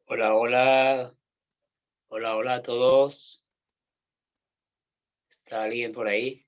Hola, hola. Hola, hola a todos. ¿Está alguien por ahí?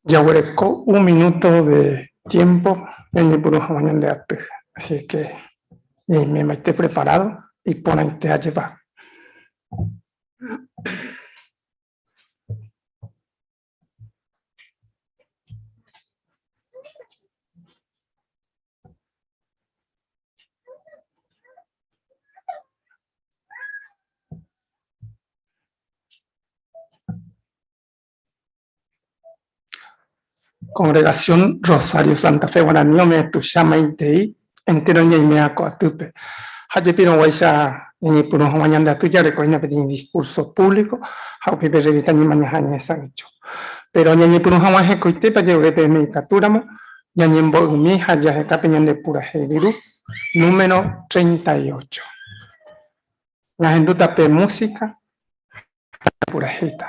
Jaguereko un minuto de tiempo ñañepyrũ hag̃ua ñande aty, así que ñaimemaite preparado iporãite ajépa. Congregación Rosario Santa Fe Guarani ome'ẽ tuicha maitei entero ñaiméva ko atýpe. Ha jepirõguáicha ñañepyrũ hag̃ua ñande aty jareko hína peteĩ discurso público ha upépe revista Ñemañaha ñehesa'ỹijo. Péro ñañepyrũ hag̃ua hekoitépe ajerure peẽme ikatúramo ñañembo'ymi ha jaheka pe ñande purahéi ryru número 38. Ñahendúta pe música ha japurahéita.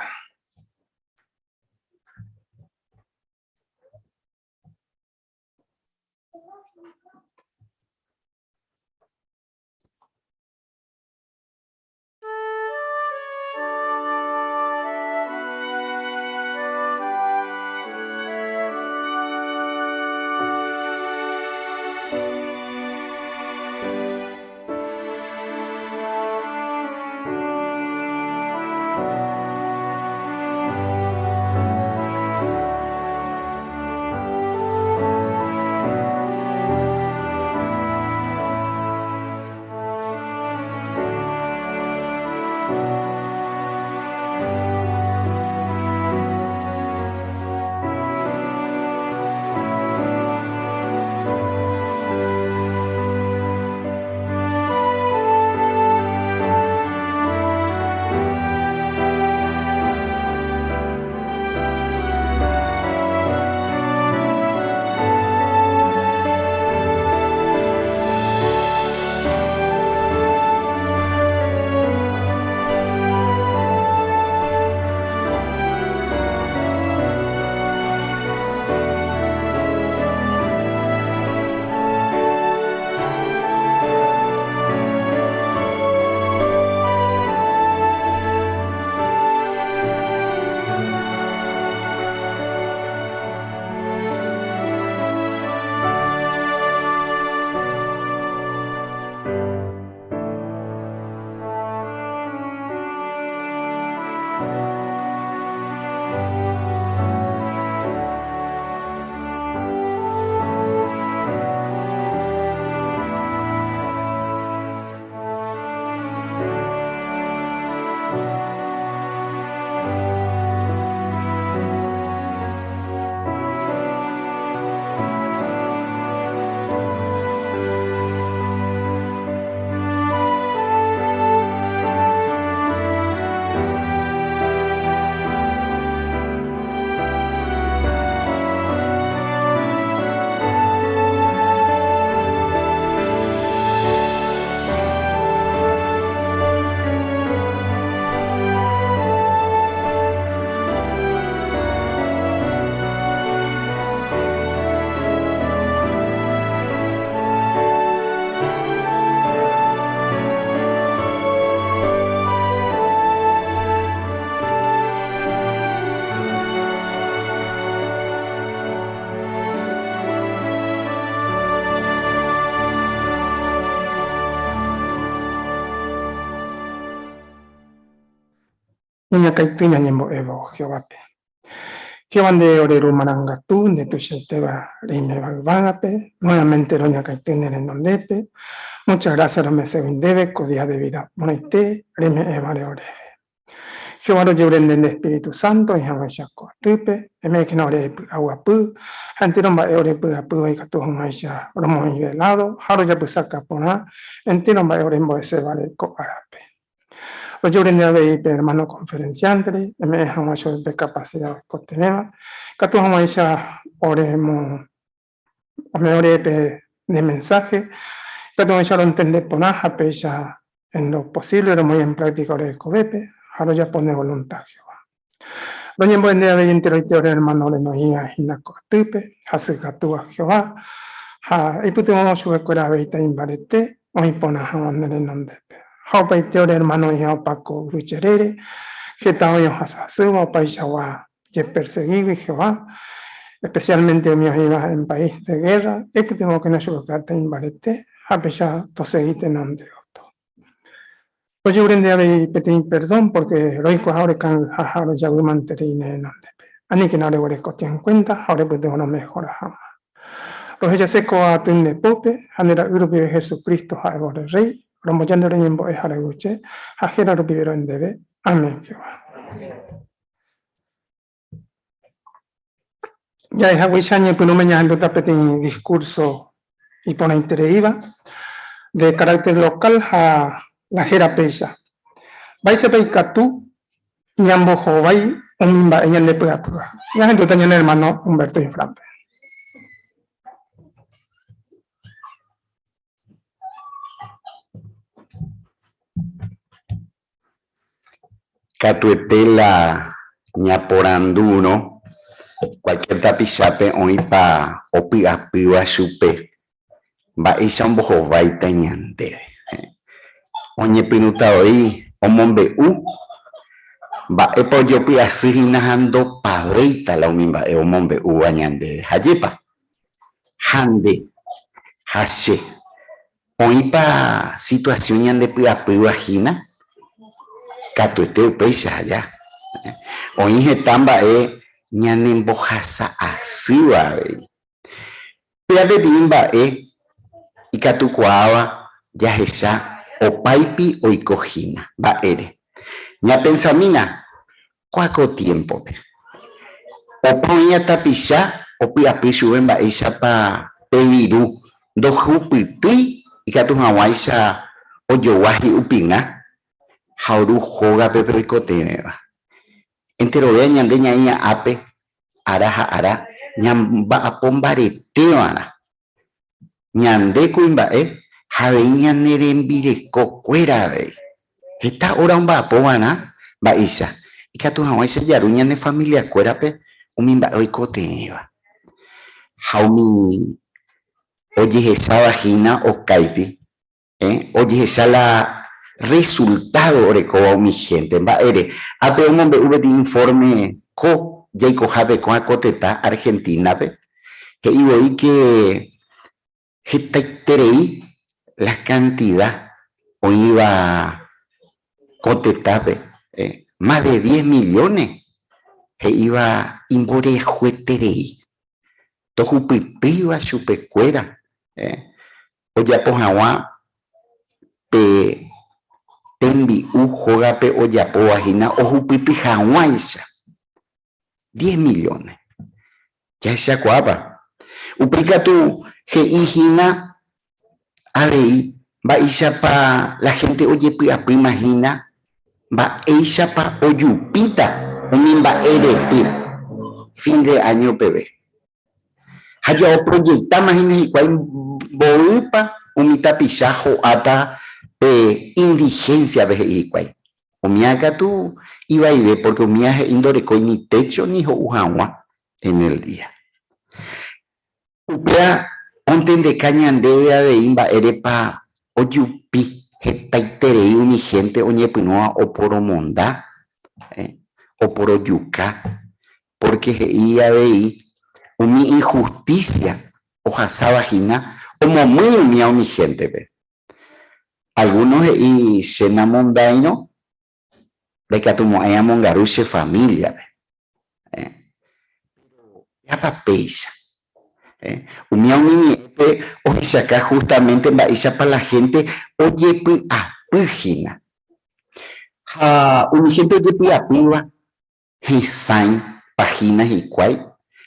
Ñañakãity ñañembo'évo Jehovápe. Jehová nde ore Ru marangatu, nde tuichaitéva reiméva yvágape, nuevamente roñakãity ne renondépe. Muchas gracias romeségui ndéve ko día de vida porãite reme'ẽvare oréve. Jehová rojerure nde nde Espíritu Santo oĩ hag̃uáicha ko atýpe, eme'ẽkena ore py'aguapy ha entéro mba'e ore py'apýva ikatu hag̃uáicha romoĩ de ládo ha rojapysaka porã entéro mba'e ore mbo'esévare ko árape. Rojerure nde avei pe ermáno konferensiántere eme'ẽ hag̃ua chupe pe kapasida oikotevẽva, ikatu hag̃uáicha ore ome'ẽ ore pe ne mensáhe. Ikatu hag̃uáicha rontende porã ha péicha en lo posible romoĩ en práctica ore rekovépe ha rojapo ne voluntad, Jehová. Roñembo'e nde avei enteroite ore hermano renoĩva hína ko atýpe, hasykatúva Jehová, ha eipytyvõ chupekuéra avei taimbarete oĩ porã hag̃ua ne renondépe. Ha opaite ore hermano oĩva opa ko yvy jerére, heta oĩ ohasa asýva opaichagua jepersegígui Jehová, especialmente umi oĩva en país de guerra, eipytyvõkena chupekuéra taimbarete ha péicha tosegi tenonde gotyo. Ojerure nde avei peteĩ perdón pórke roikuaa orekangyha ha rojavy manterei ne renondépe. Aníkena oreguerekotĩ en kuénta ha orepytyvõ romehora hag̃ua. Rohejase ko aty nde pópe ha nde Ra'y rupive Jesucristo ha'éva ore Rréi, romboja nde oreñembo'e ha royguche ha héra rupive ro'e ndéve. Amén. Jehová. Ja'ehaguéicha ñepyrũme ñahendúta peteĩ discurso iporãitereíva de carácter local ha la héra péicha. Mba'éichapa ikatu ñambohovái umi mba'e ñandepy'apýva? Ñahendúta ñane hermano Humberto Infrán-pe. Katuete la ñaporandúrõ cualquier tapichápe oĩpa opy'apýva chupe mba'éicha ombohováita ñandéve. Oñepyrũta voi omombe'u mba'épa ojopy'asy hína ha ndopavéita la umi mba'e omombe'úva ñandéve. Ha ajépa? Ha nde ha che, oĩpa situasión ñandepy'apýva hína? Katuete upéicha aja. Oĩ heta mba'e ñanembohasa asýva avei. Péva peteĩ mba'e ikatukuaáva jahecha opáipi oiko hína. Mba'ére? Ñapensamína Kóa ko tiémpope, opa oĩva tapicha opy'apy chupe mba'éichapa pe viru ndohupytýi ikatu hag̃uáicha ojogua hi'upirã ha oru hógape pe oikotevẽva. Enterovéa ñande ñaĩva ápe ára ha ára ñamba'apo mbaretévarã. Ñande kuimba'e ha avei ñane rembireko kuéra avei. Heta óra omba'apo va'erã mba'éicha ikatu hag̃uáicha jaru ñane familia kuérape umi mba'e oikotevẽva. Ha umi ojehecháva hína okáipi Ojehecha la resultado orekóva umi hénte. Mba'ére? Ápe omombe'u peteĩ informe ko jaikohápe ko'ã ko tetã Argentina-pe, he'i voi ke hetaiterei la cantida oĩva ko tetãpe, más de diez millones he'íva imborayhueterei, tohupytýiva chupekuéra ojapo hag̃ua pe tembi'u hógape ojapóva hína ohupyty hag̃uáicha diez millones. Jahechakuaápa? Upéi katu he'i hína avei mba'éichapa la hénte ojepy'apýma hína mba'éichapa ojupíta umi mba'e repy fin de áño peve. Ha jaoproyectáma hína hikuái mboýpa umi tapicha ho'áta pe indigencia-pe he'i hikuái. Umíva katu ivaive pórke umíva he'i ndorekói ni técho ni ho'u hag̃ua en el día. Upéva ontendeka ñandéve avei mba'érepa ojupi hetaiterei umi hénte oñepyrũva oporomonda, oporojuka, Pórke he'i avei umi inhustísia ohasáva hína omomýi umíva umi héntepe. Algúno he'i che namondáirõ ndaikatumo'ãi amongaru che famíliape. Péro péapa péicha. Umíva umi ñe'ẽpe ohechauka hústamente mba'éichapa la hénte ojepy'apy hína. Ha umi hénte ojepy'apýva hesãi pahína hikuái,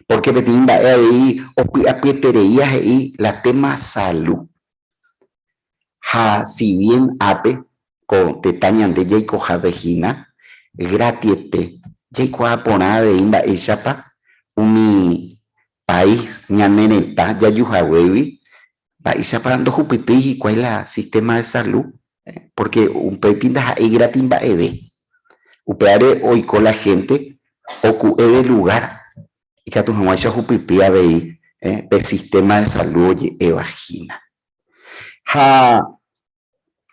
pórke peteĩ mba'e avei opy'apyetereía he'i la téma salu. Ha si bien ápe ko tetã ñande jaikohápe hína, gratiete jaikuaa porã avei mba'éichapa umi país ñane retã jajuhaguégui. Mba'éichapa ndohupytýi hikuái la sistema de salud, porque upéipi ndaha'éi gratis mba'eve. Upévare oiko la gente oku'e de lugar ikatu hag̃uáicha ohupyty avei pe sistema de salud oje'éva hína. Ha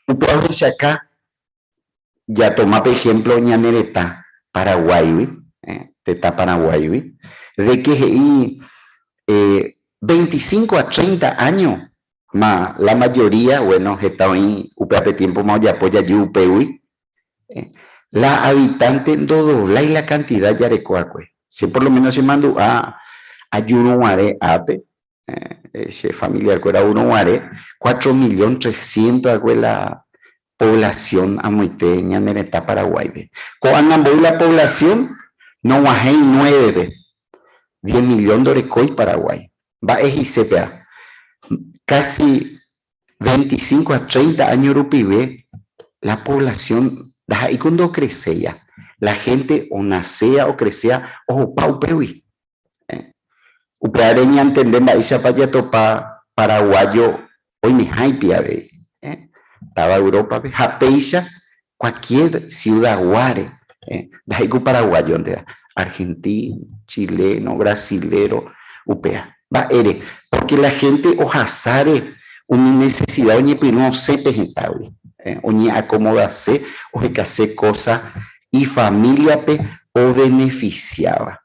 upéva ohechaka Jatoma pe ejemplo ñane retã Paraguáigui, tetã Paraguáigui, de que he'i 25 a 30 año ma la mayoría, bueno, heta oĩ upéva pe tiempo ma ojapo jaju upégui, la habitante ndodoblái la cantidad jareko va'ekue. Che por lo menos chemandu'a ajurũguare ápe, Che familiar-kuéra ourõguare cuatro millón trescientos va'ekue la población amoite ñane retã Paraguáipe. Ko'ág̃a mboy la población nog̃uahẽi nuévepe, diez millón ndorekói Paraguái. Mba'e he'ise péva? Casi 25 a 30 año rupive la población ndaha'éiko ndocrecéia, la gente onacea, ocrecea ohopa upégui. Upévare ñantende mba'éichapa jatopa paraguayo oimeháipi avei, táva Európape, ha péicha cualquier ciudad-guáre, ndaha'éi ku paraguayo-nte, argentino, chileno, brasilero, upéva. Mba'ére? Porque la gente ohasáre umi necesidad oñepyrũ osẽ pe hetãgui, oñeacomodase, ohekase cosa ifamiliape obeneficiáva.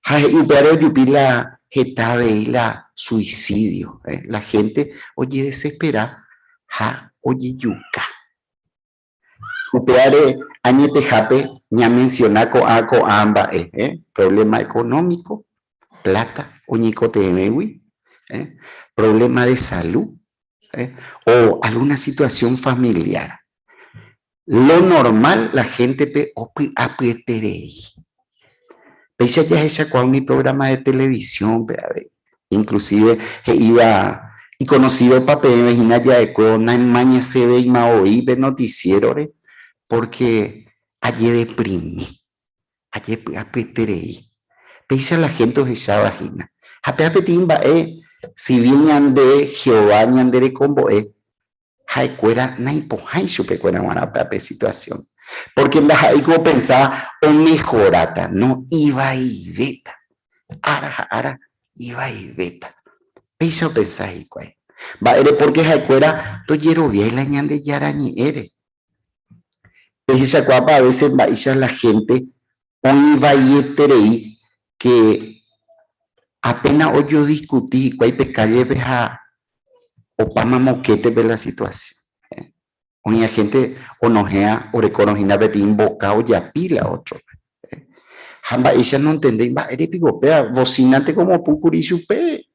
Ha he'i upévare ojupi la heta avei la suicidio, la gente ojedesespera ha ojejuka. Upévare añetehápe ñamenciona ko'ã ko'ã mba'e, problema económico, plata oñeikotevẽgui, problema de salud, o alguna situación familiar. Lo normal la gente-pe opy'apyeterei. Péicha jahechakuaa umi programa de televisión-pe avei. Inclusive he'íva iconocidopa peẽme hína ja'ekuévo naimañasevéima voi pe noticiero-re porque ajedeprimi, ajepy'apyeterei. Péicha la gente ohecháva hína. Ha péva peteĩ mba'e si bien ñande Jehová ñanderekombo'e, Ha'ekuéra naipohãi chupekuéra g̃uarã pe situasión, pórke ndaha'éi ku opensa omehoráta, no, ivaivéta. Ára ha ára ivaivéta. Péicha opensa hikuái. Mba'ére? Pórke ha'ekuéra ndojeroviái la Ñandejára Ñe'ẽre. Pehechakuaápa a vése mba'éicha la hénte oĩ vaieterei ke apéna ojodiskuti hikuái pe kállepe ha opáma mokétepe la situasión. Oĩ hénte onohẽa orekórõ hína peteĩ mboka ojapi la ótrope. Ha mba'éicha nontendéi mba'ére piko upéva, vosínante ko omopu kuri chupe.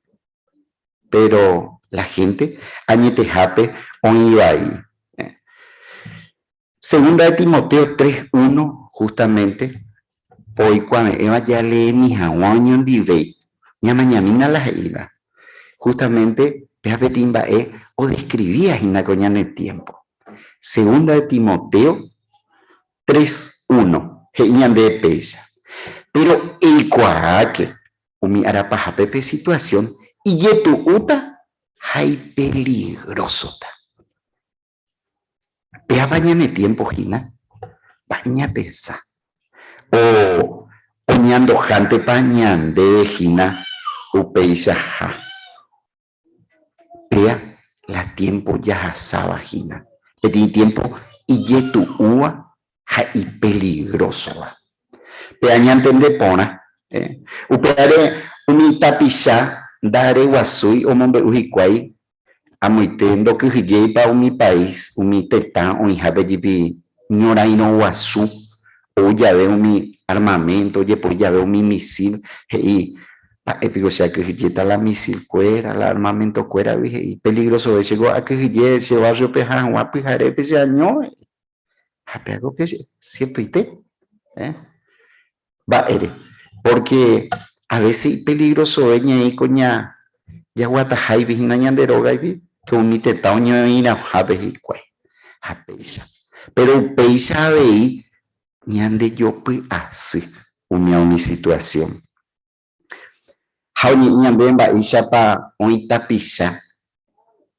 Péro la hénte añetehápe oĩ vai. Segunda de Timoteo 3, 1, justamente, oikuave'ẽva jaleemi hag̃ua oñondivéi. Ñamañamína la he'íva. Justamente, péva peteĩ mba'e odescribía hína ko ñane tiempo. Segunda de Timoteo 3, 1, he'i ñandéve péicha, Péro eikuaáke umi arapahápe pe situación ijetu'úta ha ipeligrósota. Péva ñane tiempo hína, mba'e ñapensa? O oñandohántepa ñandéve hína upeichaha? Péa la tiempo jahasáva hína, peteĩ tiempo ijetu'úva ha ipeligrósova. Péa ñantende porã. Upévare umi tapicha ndahareguasúi omombe'u hikuái Amoite ndokyhyjéipa umi país, umi tetã oĩhápe jepi ñorairõ guasu, ou jave umi armamento, ojepoi jave umi misil, he'i, Mba'e piko che akyhyjéta la misil kuéra, la armamento kuéragui, he'i, peligrosove che ko akyhyje che barrio-pe ha hag̃ua pyharépe che año, he'i. Ha pe algo que ciertoite, eh? Mba'ére? Porque a veces ipeligrosove ñaĩ ko ña jaguataháivi hína ñande rógaivi que umi tetã oñoirãhápe hikuái. Ha péicha. Pero upéicha avei ñandejopy'asy umi umi situación. Ha oñe'ẽ ñandéve mba'éichapa oĩ tapicha.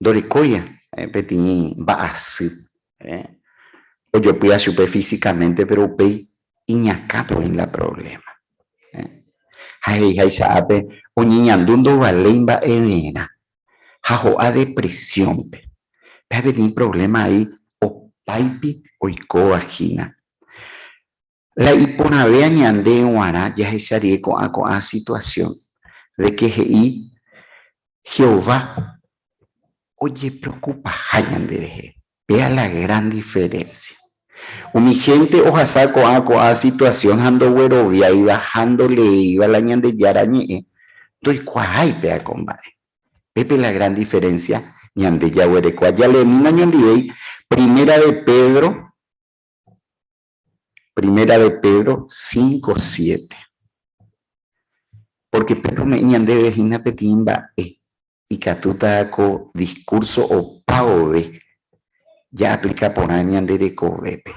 Ndorekói peteĩ mba'asy ojopýva chupe físicamente, péro upéi iñakãpe oĩ la provléma. Ha he'iháicha ápe oñeñandu ndovaléi mba'everã ha ho'a depresiónpe. Péva peteĩ provléma ai opáipi oikóva hína. La iporãvéa ñande g̃uarã jahecha rire ko'ã ko'ã situasión, de ke he'i Jehová ojepreokupaha ñanderehe. Péa la gran diferénsia. Umi hénte ohasa ko'ã ko'ã situasión ha ndogueroviáiva ha ndoleéiva la Ñandejára Ñe'ẽ, ndoikuaái péa ko mba'e. Pépe la gran diferénsia ñande jaguerekóva. Jaleemína ñondivéi Primera de Pedro Primera de Pedro 5, 7. Pórke Pedro ome'ẽ ñandéve hína peteĩ mba'e ikatúta ko diskúrso opa vove jaaplika porã ñande rekovépe,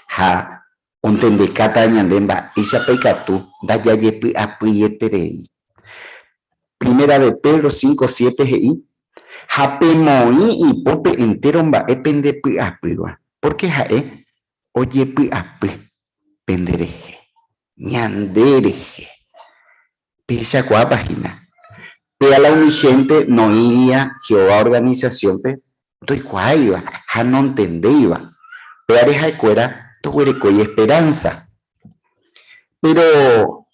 ha ontendekáta ñande mba'éichapa ikatu ndajajepy'apyieterei. Primera de Pedro 5, 7 he'i, Ha pemoĩ ipópe entéro mba'e pendepy'apýva, pórke ha'e ojepy'apy penderehe, ñande rehe. Pehechakuaápa hína? Péa la umi hénte noĩria Jehová organisasiónpe ndoikuaáiva ha nontendéiva, péare ha'ekuéra ndoguerekói esperánsa. Péro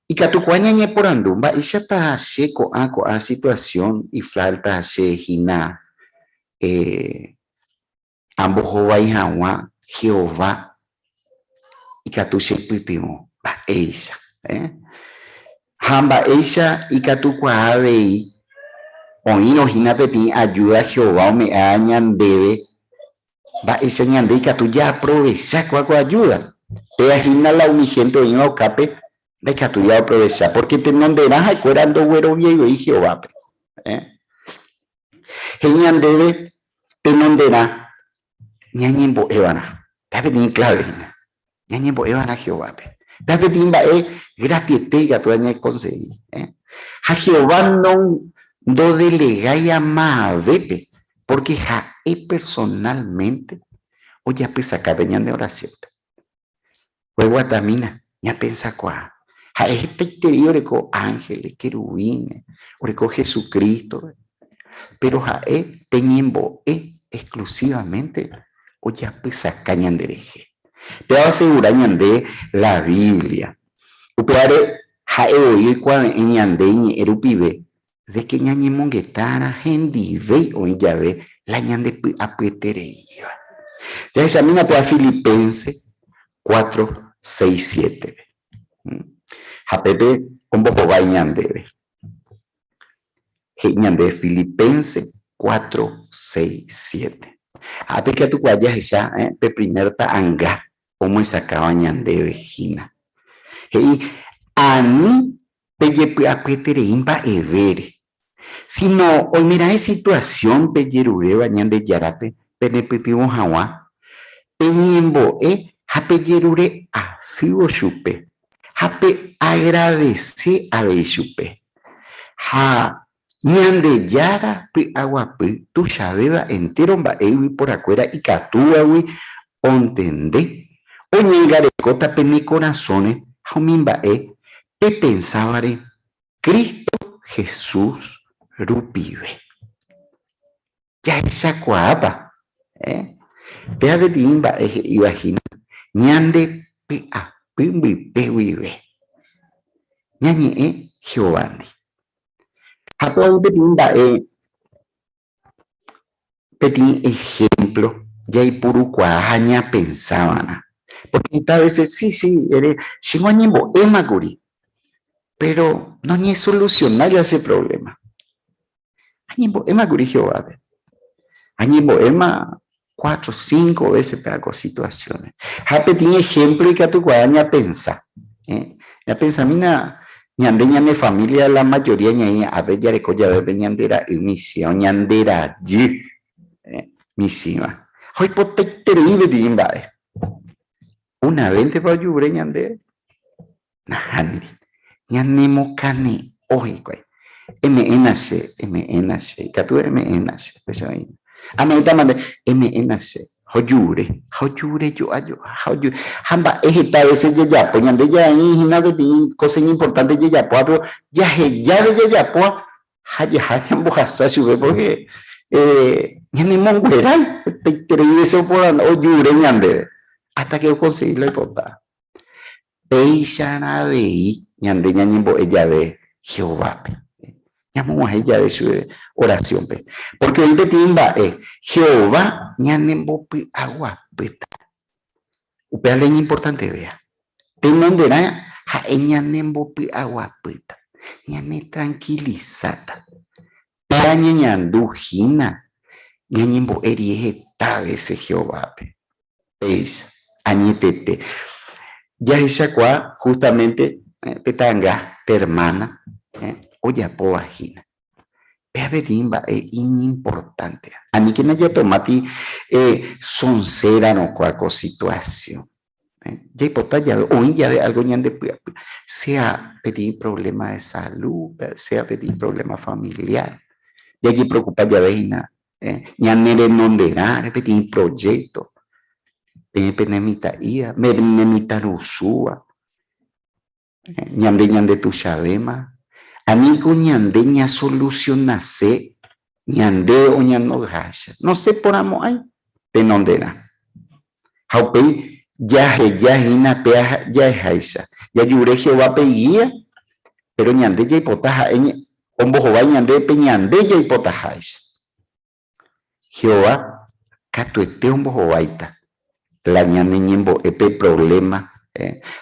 Ikatukuaa ñañeporandu, Mba'éichapa che ko'ã ko'ã situasión ifálta che hína ambohovái hag̃ua Jehová ikatu chepytyvõ? Mba'éicha? Ha mba'éicha ikatukuaa avei oĩrõ hína peteĩ ajúda Jehová ome'ẽva ñandéve Mba'éicha ñande ikatu jaaprovecha kóva ko ajúda? Péva hína la umi hénte oĩva okápe ndaikatúi jaaprovecha, pórke tenonderã ha'ekuéra ndogueroviái voi Jehovápe. He'i ñandéve tenonderã ñañembo'e va'erã. Péva peteĩ kláve hína. Ñañembo'e va'erã Jehovápe. Péva peteĩ mba'e gratiete ikatúva ñakonsegi. Ha Jehová ndodelegái amavépe, pórke ha'e personálmente ojapysaka pe ñane orasiónpe. Oeguatamína, ñapensakuaa. Ha'e hetaiterei oreko ánhele, keruvíne, oreko Jesucrístope. Péro ha'e pe ñembo'e exclusivamente ojapysaka ñanderehe. Péva oasegura ñande la Biblia. Upévare ha'e voi oikuave'ẽ ñande iñe'ẽ rupive de ke ñañemongetárã hendivéi oĩ jave la ñandepy'apyetereíva. Jahechamína péva Filipenses 4, 6, 7-pe. Ha pépe ombohovái ñandéve. He'i ñande Filipenses 4, 6, 7. Ha ápe ikatukuaa jahecha pe primer ta'anga omyesakãva ñandéve hína. He'i, Ani pejepy'apyeterei mba'evére, síno oimeraẽ situasión pejeruréva Ñandejárape penepytyvõ hag̃ua, peñembo'e ha pejerure asývo chupe, ha peagradese avei chupe. Ha Ñandejára py'aguapy tuichavéva entéro mba'e yvyporakuéra ikatúvagui ontende, oñangarekóta pene korasõre ha umi mba'e pepensávare Cristo Jesús rupive. Jahechakuaápa? Péva peteĩ mba'e he'íva hína ñande py'apy mbyte guive. Ñañe'ẽ Jehovándi. Ha péva oĩ peteĩ mba'e, peteĩ ehémplo jaipurukuaa ha ñapensa va'erã. Pórke heta vése, si, si, ere, chéngo añembo'éma kuri, péro noñesolusionái la che provléma. Añembo'éma kuri Jehovápe. Añembo'éma cuatro, cinco vése pe ko situasióne. Ha peteĩ ehémplo ikatukuaa ñapensa. Ñapensamína ñande ñane família la majoría ñaĩ ápe jareko jave pe ñande ra'y michĩva o ñande rajy michĩva. Ha oipotaiterei peteĩ mba'e. Una véntepa ojuvre ñandéve? Nahániri. Ñanemokane'õ hikuái. Eme'ẽna che, eme'ẽna che, ikatu eme'ẽna che, péicha oĩ. Ame'ẽtama nde, eme'ẽna che, ha ojure, ha ojure jo'a jo'a, ha ojure. Ha mba'e heta vése jajapo, ñande jaĩ hína peteĩ kósa iñimportánte jajapóva, péro jahejave jajapóva ha jaha ñambohasa chupe pórke ñanemonguerái hetaiterei vése oporandu, ojure ñandéve, hasta ke okonsegi la oipotáva. Péicharã avei ñande ñañembo'e jave Jehovápe, ñamog̃uahẽ jave chupe orasiónpe. Pórke oĩ peteĩ mba'e, Jehová ñanembopy'aguapýta. Upéva la iñimportantevéva. Tenonderã ha'e ñanembopy'aguapýta, ñanetrankilisáta. Péva ñañandu hína ñañembo'e rire heta vése Jehovápe. Péicha, añetete. Jahechakuaa justamente pe ta'anga pe ermána ojapóva hína. Péva peteĩ mba'e iñimportánteva. Aníkena jatomáti sonsérarõ kua ko situasión. Jaipota jave, oĩ jave álgo ñandepy'apy, sea peteĩ provléma de salu, sea peteĩ provléma familiár, jajepreokupa jave hína ñane renonderãre peteĩ projékto, peẽ pene mitã'íva, pene mitãrusúva, Ñande ñandetuichavéma, aníko ñande ñasolusionase ñande oñanoháicha, nosẽ porãmo'ãi tenonderã. Ha upéi jaheja hína pe jaheháicha, jajure Jehovápe igía, péro ñande jaipota ha'e ombohovái ñande pe ñande jaipotaháicha. Jehová katuete ombohováita la ñane ñembo'e pe provléma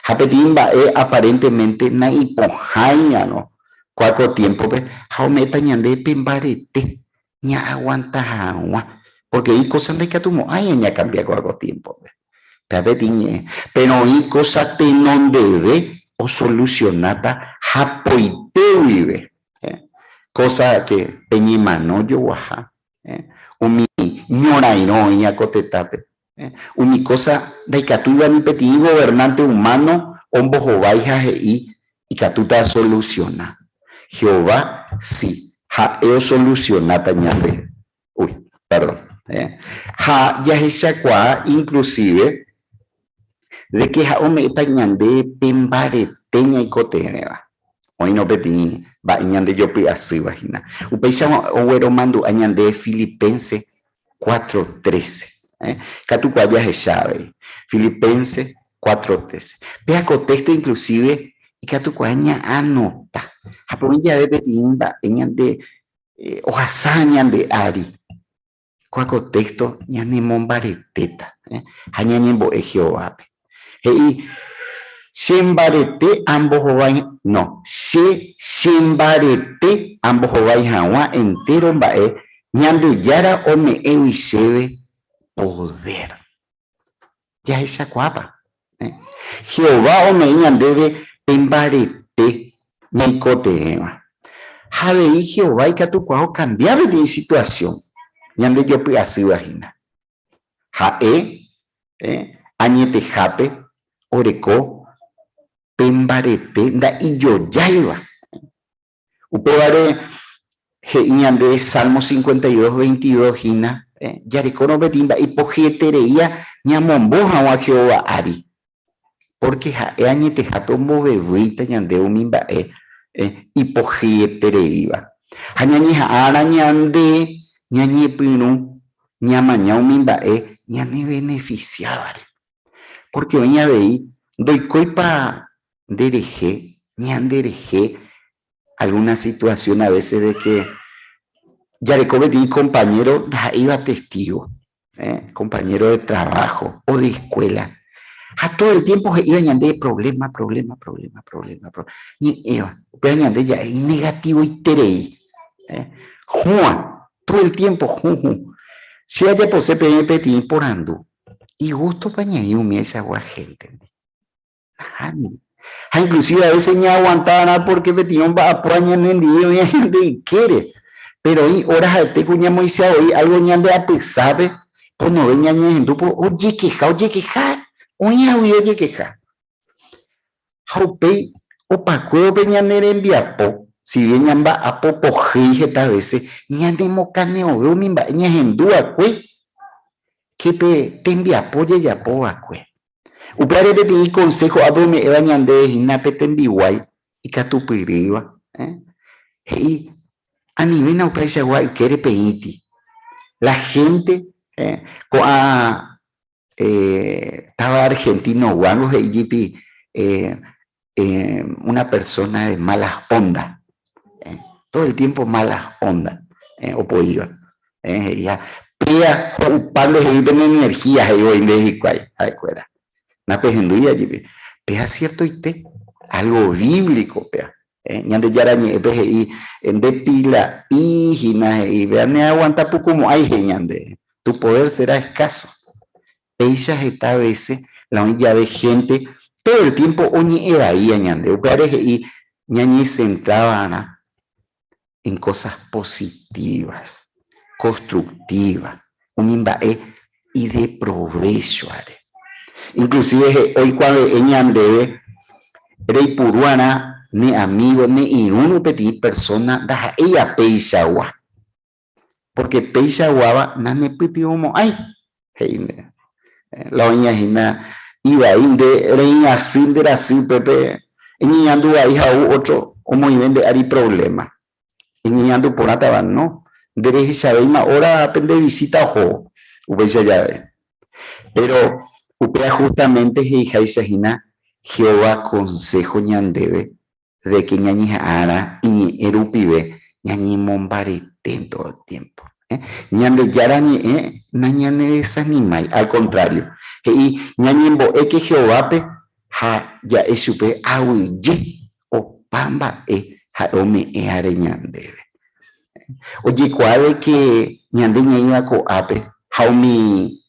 ha peteĩ mba'e aparentemente naipohãiarõ kua ko tiémpope ha ome'ẽta ñandéve pe mbarete ñaaguanta hag̃ua, pórke oĩ kósa ndaikatumo'ãi ñakambia kua ko tiémpope. Péva peteĩ ñe'ẽ. Péro oĩ kósa tenondeve osolusionáta hapoite guive. Kósa ke pe ñemano joguaha, umi ñorairõ oĩva ko tetãpe, umi kósa ndaikatúiva ni peteĩ governánte umáno ombohovái ha he'i ikatúta asolusiona. Jehová si, ha'e osolusionáta ñande. Uy, perdón. Ha jahechakuaa inclusive de que ha'e ome'ẽta ñande pe mbarete ñaikotevẽva. Oĩrõ peteĩ mba'e ñandejopy asýva hína. Upéicha ogueromandu'a ñande Filipenses 4:13. Katu kua jahecha avei. Filipenses 4:13. Péa ko texto inclusive ikatukuaa ña'anota. Ha pe oĩ jave peteĩ mba'e ñande ohasa ñande ári. Kua ko téxto ñanemombaretéta ha ñañembo'e Jehovápe. He'i, Chembarete ambohovái, no, che chembarete ambohovái hag̃ua entéro mba'e Ñandejára ome'ẽgui chéve podér. Jahechakuaápa? Jehová ome'ẽ ñandéve pe mbarete ñaikotevẽva. Ha avei Jehová ikatukuaa okambia peteĩ situasión ñandejopy'asýva hína. Ha'e añetehápe oreko pe mbarete nda'ijojáiva. Upévare he'i ñande Salmo 52, 22 hína, jarekórõ peteĩ mba'e ipohyetereíva ñamombo hag̃ua Jehová ári, pórke ha'e añetehápe ombovevýita ñande umi mba'e ipohyetereíva. Ha ñañeha'ãrã ñande ñañepyrũ ñamaña umi mba'e ñanevenefisiávare. Pórke oĩ avei ndoikóipa nderehe, ñanderehe alguna situación a veces de que jareko peteĩ compañero ndaha'éiva testigo, compañero de trabajo o de escuela, ha todo el tiempo he'íva ñandéve problema, problema, problema, problema, problema, ñe'ẽva, upéva ñande ja'e inegativoiterei, hũa, todo el tiempo hũ hũ. Che ajapose peẽme peteĩ porandu, igústopa ñaĩ umi echagua héntendi? Nahániri. Ha inclusive a veces ñaaguanta va'erã porque peteĩ omba'apóva ñanendive oĩva ñande ykére. Péro oĩ óra ha'ete ku ñamoĩse voi álgo ñande apysápe, ponove ñañehendu por ojekeha, ojekeha, oĩhagui ojekeha. Ha upéi opakuévo pe ñane rembiapo. Si bien ñamba'apo pohýi heta vése, ñanemokane'õve umi mba'e ñahendu va'ekue ke pe tembiapo jajapo va'ekue. Upévare peteĩ konsého ápe ome'ẽva ñande hína pe tembiguái ikatupyrýva, he'i, Anivéna upeichagua ykére peĩti. La hénte ko'ã táva argentino-guángo he'i jepi una persona de malas ondas, todo el tiempo malas ondas opoíva, he'iha péa ho'upa ndehegui pene energía he'i voi nde hikuái ha'ekuéra. Napehendúiva jepi, péa ciertoite, algo bíblico péa. Ñandejára Ñe'ẽpe he'i, Nde pila'i hína he'i, péa neaguanta pukumo'ãi he'i ñande, tu poder será escaso. Péicha heta vése la oĩ jave hénte todo el tiempo oñe'ẽ vaía ñande, upévare he'i ñañesentra va'erã en cosas positivas, constructivas, umi mba'e ideprovéchoare. Inclusive oikuave'ẽ ñandéve reipuru'arã ne amigo, ne irũrõ peteĩ persona ndaha'éiva peichagua. Pórke peichaguáva nanepytyvõmo'ãi, he'i nde. La oĩva hína ivai nde reĩ asy nde rasy upépe eñeñandu vai ha ou ótro omoĩve nde ári provléma. Eñeñandu porãtava no, nderehechavéima óra pende visíta ohóvo upéicha jave. Péro upéva hústamente he'iháicha hína Jehová konsého ñandéve de que ñañeha'ãrã iñe'ẽ rupive ñañemombarete todo el tiempo. Ñandejára ñe'ẽ nañanedesanimái, al contrario, he'i ñañembo'éke Jehovápe ha ja'e chupe aguyje opa mba'e ha'e ome'ẽare ñandéve. Ojekuaa de que ñande ñaĩva ko'ápe ha umi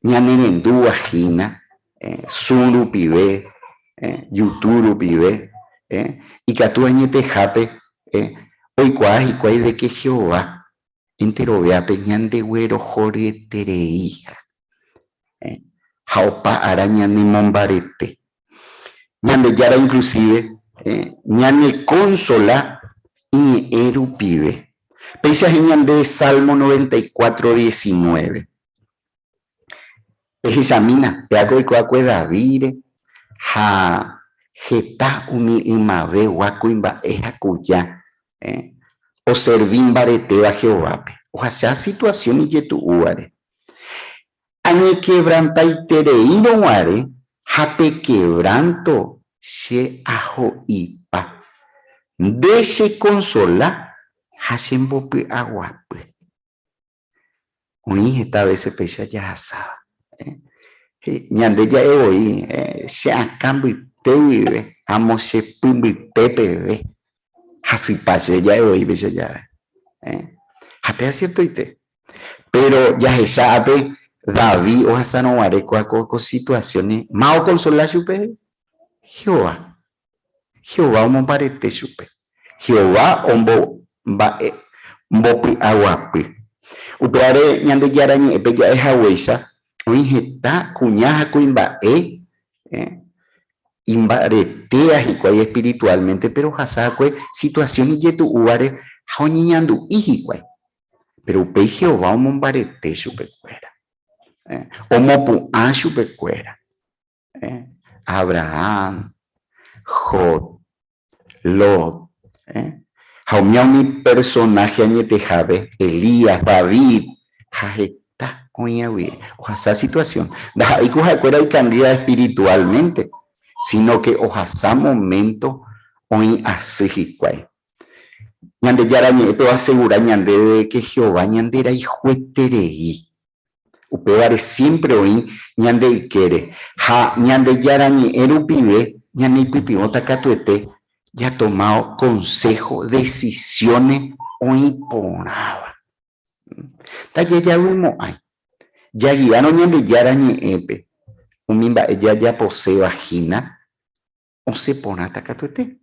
ñanerendúva hína Zoom rupive, YouTube rupive, ikatu añetehápe oikuaa hikuái de ke Jehová enterovéape ñandeguerohoryetereiha ha opa ára ñanemombarete. Ñandejára inclusive ñanekonsola iñe'ẽ rupive. Péicha he'i ñande Salmo 94, 19. Pehechamína, péako oiko'akue David-re ha heta umi ymavegua kuimba'e ha kuña oservi mbaretéva Jehovápe, ohasa situasión ijetu'úvare. Añekevrantaitereírõ guare ha pe kevránto che aho'ipa, nde chekonsola ha chembopy'aguapy. Oĩ heta vése péicha jahasáva. Ñande ja'e voi che akã mbyte guive amo che py mbyte peve hasypa che ja'e voi péicha jave. Ha péva siertoite. Péro jahecha ápe David ohasárõ guare kóva ko situasiõre, máva okonsola chupe? Jehová. Jehová omombarete chupe. Jehová omba'e mbopy'aguapy. Upévare Ñandejára Ñe'ẽpe ja'e haguéicha, oĩ heta kuña ha kuimba'e imbaretéva hikuái espirituálmente, péro ohasa va'ekue situasión ijetu'úvare ha oñeñandu'i hikuái. Péro upéi Jehová omombarete chupekuéra, omopu'ã chupekuéra. Abraham, Job, Lot, ha umíva umi personáhe añetehápe, Elías, David, ha heta oĩagui ohasa situasión. Ndaha'éi ku ha'ekuéra ikangýva espirituálmente, síno ke ohasa moménto oĩ asy hikuái. Ñandejára Ñe'ẽpe oasegura ñandéve ke Jehová ñanderayhueterei. Upévare siémpre oĩ ñande ykére ha Ñandejára Ñe'ẽ rupive ñaneipytyvõta katuete jatomávo konsého, desisióne oĩ porãva. Ndajajavymo'ãi. Jagiárõ Ñandejára Ñe'ẽpe umi mba'e jajaposéva hína, osẽ porãta katuete.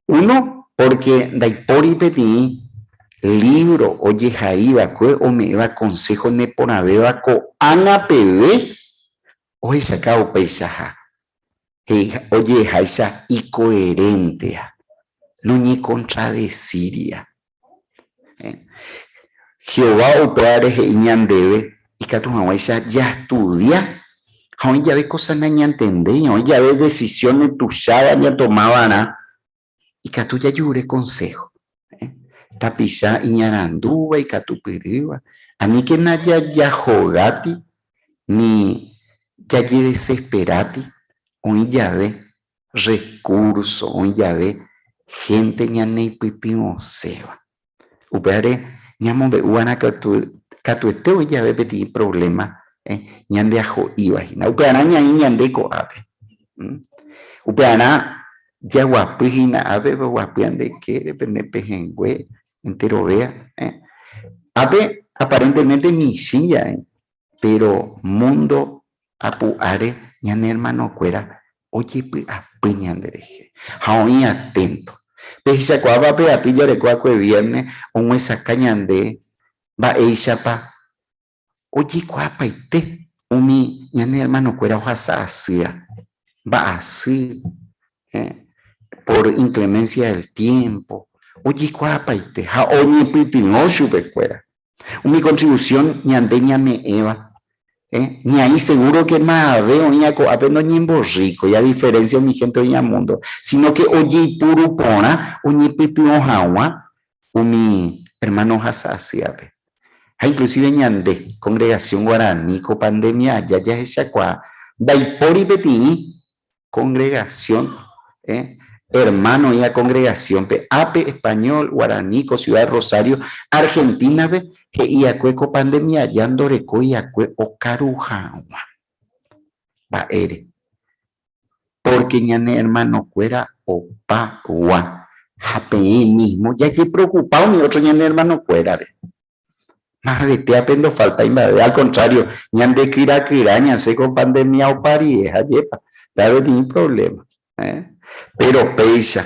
Uno, pórke ndaipóri peteĩ lívro ojehai va'ekue ome'ẽva konsého neporãvéva ko'ág̃a peve ohechauka upeichaha, he'i oje'eháicha ikoerénteha. Noñekontradesíria. Jehová upévare he'i ñandéve ikatu hag̃uáicha jastudia ha oĩ jave kósa nañantendéi, oĩ jave desisión tuicháva ñatoma va'erã, ikatu jajure konsého. Tapicha iñarandúva, ikatupyrýva, aníkena jajahogáti ni jajedesesperáti oĩ jave recurso oĩ jave gente ñaneipytyvõséva. Upévare ñamombe'uva'erã katuete oĩ jave peteĩ problema ñandeaho'íva hína. Upearã ñaĩ ñande ko'ápe. Upearã jaguapy hína ápe, peguapy ñande ykére, pende pehẽngue, enterovéa. Ápe aparentemente michĩ ja'e, Péro múndo apu'áre ñane ermanokuéra ojepy'apy ñanderehe ha oĩ aténto. Pehechakuaápa pe aty jareko va'ekue viérne omyesakã ñande mba'éichapa ojekuaapaite umi ñane ermanokuéra ohasa asýva, mba'asy, por inclemencia del tiempo, ojekuaapaite ha oñepytyvõ chupekuéra. Umi contribución ñande ñame'ẽva, ñaĩ seguro que mavave oĩva ko'ápe noñemborríkoi, a diferencia umi gente oĩva mundo, sino que ojeipuru porã oñepytyvõ hag̃ua umi hermano ohasa asývape. Ha inclusive ñande, congregación guarani ko pandemia aja jahechakuaa ndaipóri peteĩ Congregación, hermano oĩva congregación-pe, ápe español, guaraní, ko ciudad de Rosario, Argentina-pe, he'iakue ko pandemia aja ndorekóiakue okaru hag̃ua. Mba'ére? Porque ñane hermano-kuéra opagua ha peẽ mismo jajepreocupa umi otro ñane hermano-kuérare. Marretéape ndofaltái mba'eve, al contrario, ñande kyrakyra ñasẽ ko pandemia opa rire, ajépa, ndaha'éi peteĩ problema. Péro péicha,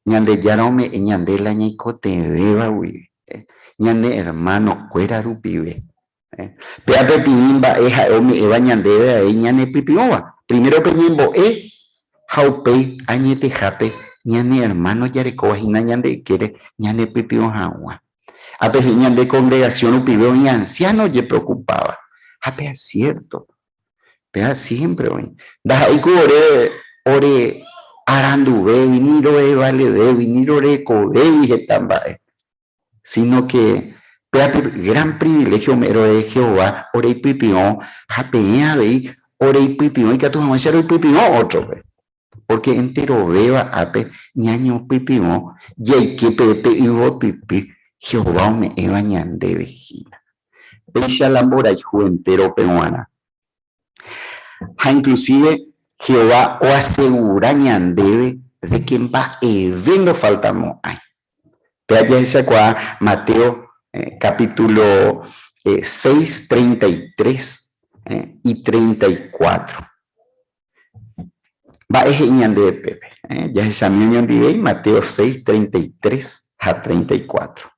Ñandejára ome'ẽ ñande la ñaikotevẽva guive, ñane ermanokuéra rupive. Péva peteĩ mba'e ha'e ome'ẽva ñandéve avei ñanepytyvõva. Primero pe ñembo'e ha upéi añetehápe ñane ermáno jarekóva hína ñande ykére ñanepytyvõ hag̃ua. Ha pe he'i ñande congregación rupive oĩ anciano ojepreocupáva. Ha péa cierto. Péa siempre oĩ. Ndaha'éi ku ore ore aranduvégui, ni roevalevégui, ni rorekovégui heta mba'e. Sino que péa pe gran privilegio ome'ẽ ore Jehová oreipytyvõ ha peẽ avei oreipytyvõ ikatu hag̃uáicha roipytyvõ ótrope. Pórke enterovéva ápe ñañopytyvõ jaike peve pe yvotyty Jehová ome'ẽva ñandéve hína. Péicha la mborayhu entérope g̃uarã. Ha inklusíve Jehová oasegura ñandéve de ke mba'eve ndofaltamo'ãi. Péva jahechakuaa Mateo capítulo 6, 33 y 34. Mba'e he'i ñandéve pépe? Jahechami oñondivéi Mateo 6, 33 ha 34.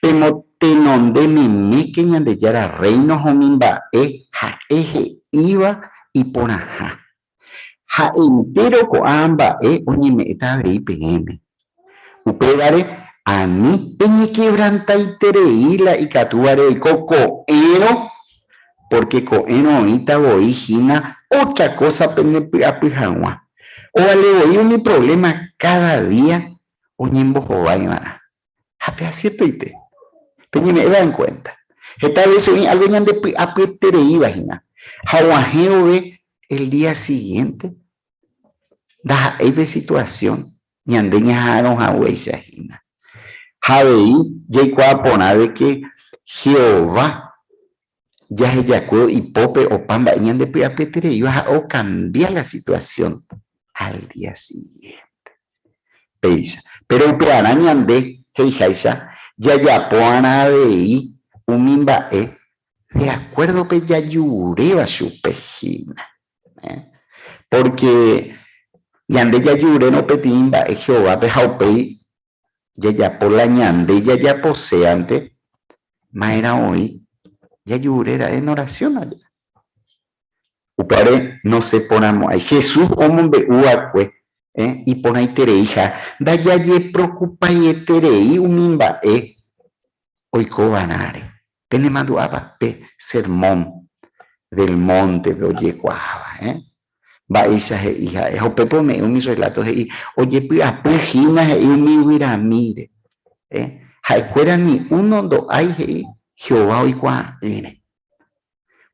Pemotenonde meméke Ñandejára Rréino ha umi mba'e ha'e he'íva iporãha. Ha entéro ko'ã mba'e oñeme'ẽta avei peẽme. Upévare ani peñekevrantaiterei la ikatúvare oiko ko'ẽrõ, pórke ko'ẽrõ oĩta voi hína ótra kósa pendepy'apy hag̃ua. Ovale voi umi provléma káda día oñembohovái va'erã. Ha pe asiertoite, peñeme'ẽva enkuénta. Heta vése oĩ álgo ñandepy'apyetereíva hína, ha og̃uahẽ vove el día sigiénte, Ndaha'éi pe situasión ñande ñaha'arõ haguéicha hína. Ha avei jaikuaa porã de ke Jehová jahejakuévo ipópe opa mba'e ñandepy'apyetereíva ha okambia la situasión al día siguiente. Péicha. Péro upearã ñande he'iháicha jajapo va'erã avei umi mba'e de akuérdo pe jajuréva chupe hína. Pórke ñande jajurérõ peteĩ mba'e Jehovápe ha upéi jajapo la ñande jajaposéante, ma'erã oĩ jajure ra'e en orasión aja. Upévare nosẽporãmo'ãi. Jesús omombe'u va'ekue. Iporãitereiha ndajajepreocupaieterei umi mba'e oikova'erãre. Penemandu'ápa pe Sermón del Móntepe ojekuaáva? Mba'éicha he'i ha'e? Ha upépe ome'ẽ umi rreláto he'i ojepy'apy hína he'i umi guyramíre. Ha'ekuéra ni uno ndo'ái he'i Jehová oikuaa'ỹre.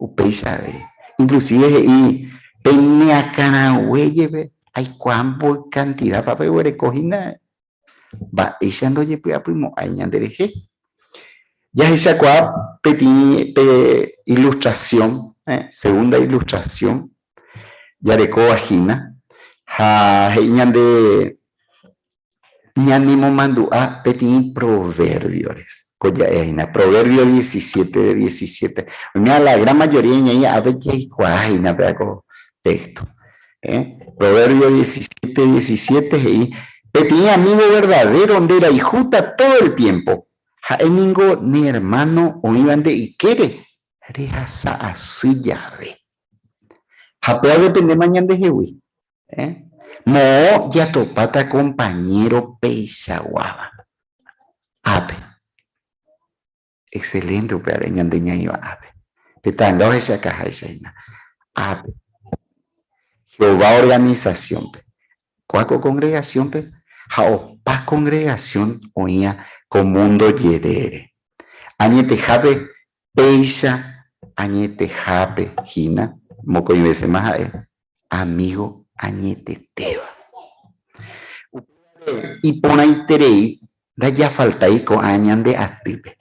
Upéicha avei. Inclusive he'i peneakãrague jepe aikuaa mboy kantidápa peguereko hína mba'éicha ndojepy'apymo'ãi ñanderehe. Jahechakuaa peteĩ pe ilustrasión, segunda ilustrasión jarekóva hína ha he'i ñande ñanemomandu'a peteĩ proverbiore, ko ja'e hína, Proverbio 17 de 17. Oimea la gran mayoría ñaĩ ápe jaikuaa hína péva ko texto. Proverbio 17, 17 he'i, Peteĩ amigo verdadero nderayhúta todo el tiempo, ha'e ningo ne hermano oĩva nde ykére rehasa asy jave. Ha péva odependéma ñandehegui. Moõ jatopáta kompañéro peichaguáva. Ápe. Excelente upévare ñande ñaĩva ápe. Pe ta'anga ohechakaháicha hína. Ápe. Jehová organización-pe. Kóa ko congregación-pe ha opa congregación oĩva ko mundo jerére. Añetehápe péicha añetehápe hína mokõi vésema ha'e amigo añetetéva. Upévare iporãiterei ndajafaltái ko'ã ñande atýpe.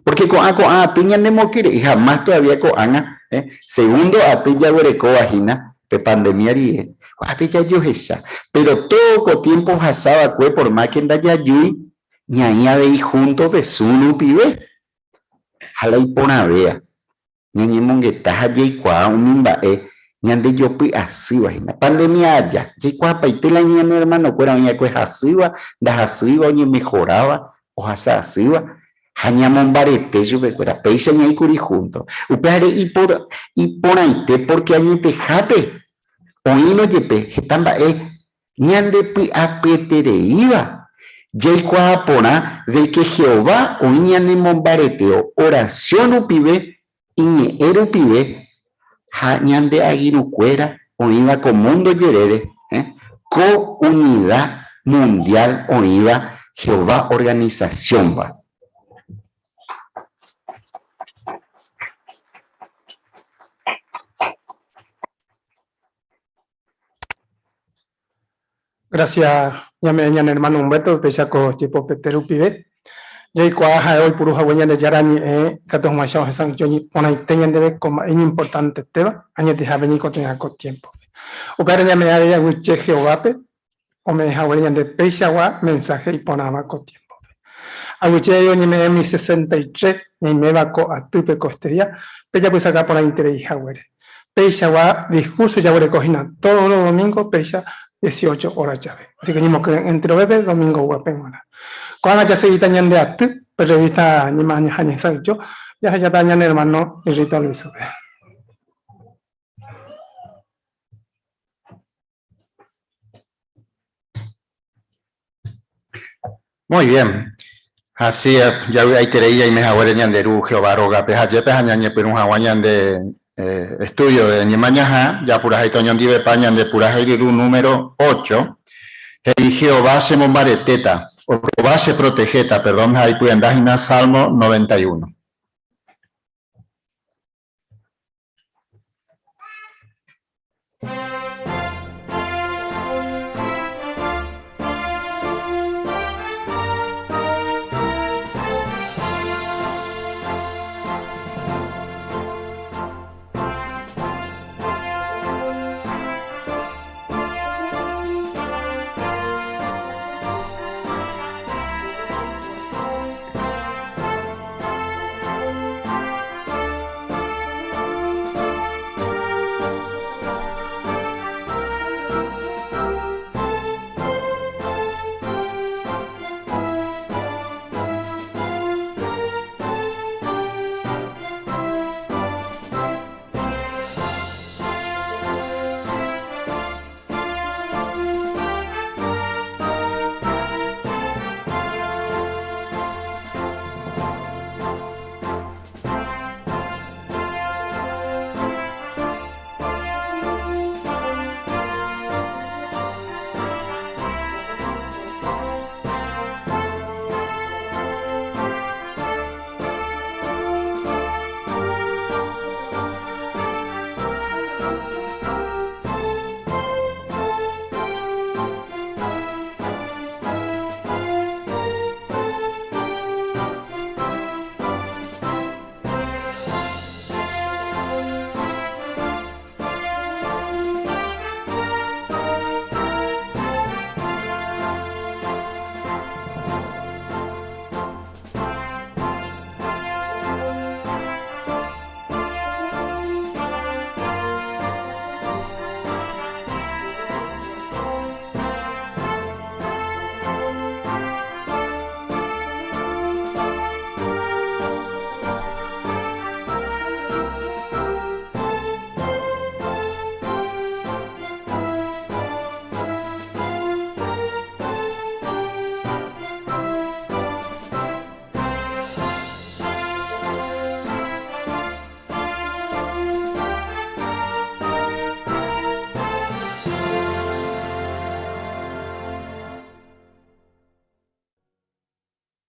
Porque ko'ã ko'ã aty ñanemokyre'ỹ ha más todavía ko'ág̃a, segundo aty jaguerekóva hína pe pandemia rire, ko'ápe jajohecha. Pero todo ko tiempo ohasa va'ekue por más que ndajajúi, ñaĩ avei junto pe Zoom rupive. Ha la iporãvéva, Ñañemongeta ha jaikuaa umi mba'e ñandejopy asýva hína. Pandemia aja, jaikuaapaite la ñane ermanokuéra oĩ va'ekue hasýva, ndahasýiva, oñemehoráva, ohasa asýva, ha ñamombarete chupekuéra. Péicha ñaĩ kuri júnto. Upévare iporãite pórke añetehápe oĩrõ jepe heta mba'e Ñandepy'apyetereíva jaikuaa porã de ke Jehová oĩ ñanemombareteo orasión rupive, Iñe'ẽ rupive ha ñande agirũkuéra oĩva ko múndo jerére, ko unida mundiál oĩva Jehová organisasiónva. Gracias ñame'ẽ ñane hermano Humberto upéicha ko jepopete rupive. Jaikuaa ha'e oipuru hague Ñandejára ñe'ẽ ikatu hag̃uáicha ohesa'ỹijo porãite ñandéve ko mba'e iñimportantetéva añetehápe ñaikotevẽha ko tiémpope. Upévare ñame'ẽ avei aguyje Jehovápe ome'ẽ haguére ñande peichagua mensáhe iporãva ko tiémpope. Aguyje avei oñeme'ẽ umi 63 ñaiméva ko atýpe ko este día pejapysaka porãiterei haguére. Peichagua discurso jaguereko hína todos los domingos péicha 18 horas jave. Así que ñemokyre'ỹ enterovépe domingo guape g̃uarã. Ko'ág̃a jasegíta ñande aty pe revista Ñemañaha Ñesãijo jahejáta ñane hermano Rita Luisópe. Muy bien. Así es, javy'aiterei jaime haguére ñande Ru Jehová rógape ha jepe ha ñañepyrũ hag̃ua ñande eh, estudio de Ñemañaha, japurahéita oñondivepa ñande purahéi ryru número 8, he'i Jehová chemombaretéta, o Jehová cheprotegéta, perdón, ha ipyenda hína Salmo 91.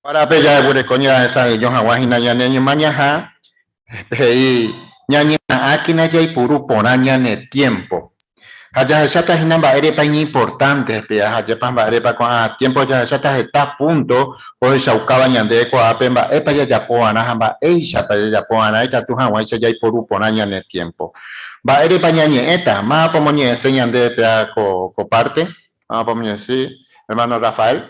Parape jaguereko ñahesa'ỹijo hag̃ua hína ñane ñemañaha, he'i ñañeha'ãkena jaipuru porã ñane tiémpo. Ha jahecháta hína mba'érepa iñimportánte péa ha ajépa mba'érepa ko'ã tiémpo jahecháta heta púnto ohechaukáva ñandéve ko'ápe mba'épa jajapo va'erã ha mba'éichapa jajapo va'erã ikatu hag̃uáicha jaiporu porã ñane tiémpo. Mba'érepa ñañe'ẽta? Mávapa omoñe'ẽse ñandéve péa ko párte? Mávapa omoñe'ẽse? Hermano Rafael.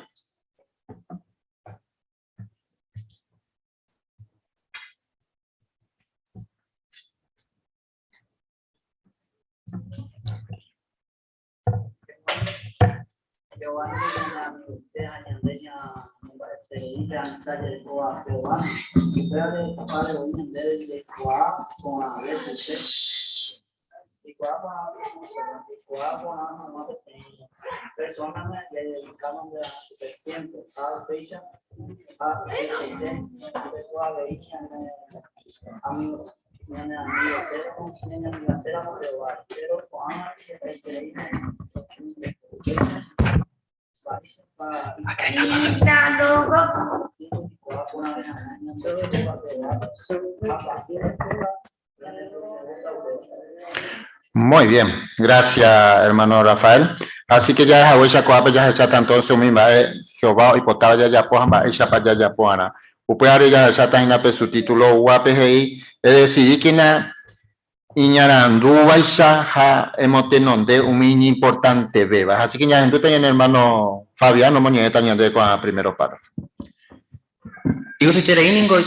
Jehová ningo ñane amigoite ha ñande ñamomba'eterei pe amista jarekóva Jehovándi. Upévare opáre voi ñandéve jaikuaa porãve chupe. Jaikuaa porãve perdón, jaikuaa porã hag̃ua peteĩ persóname jadedikámante va'erã chupe tiémpo. Ha upéicha ha upeichaite ñande avei ñane amígo Ñane amigoitéramo, ñañamigaséramo Jehováre. Péro ko'ág̃a hetaiterei upéicha, mba'éichapa ikatu jaikuaa porãve hag̃ua ñande Jehovápe ha mba'épa ñanepytyvõta upéva. Muy bien, gracias hermano Rafael. Así que jahaguéicha ko'ápe jahecháta entonces umi mba'e Jehová oipotáva jajapo ha mba'éichapa jajapo va'erã. Upévare jahecháta hína pe subtítulo oúvape he'i, Edesidíkena iñarandúvaicha ha emotenonde umi iñimportantevéva. Así que ñahendúta ñane hermano Fabián omoñe'ẽta ñandéve ko'ã primero párrafo. Igustoiterei ningo.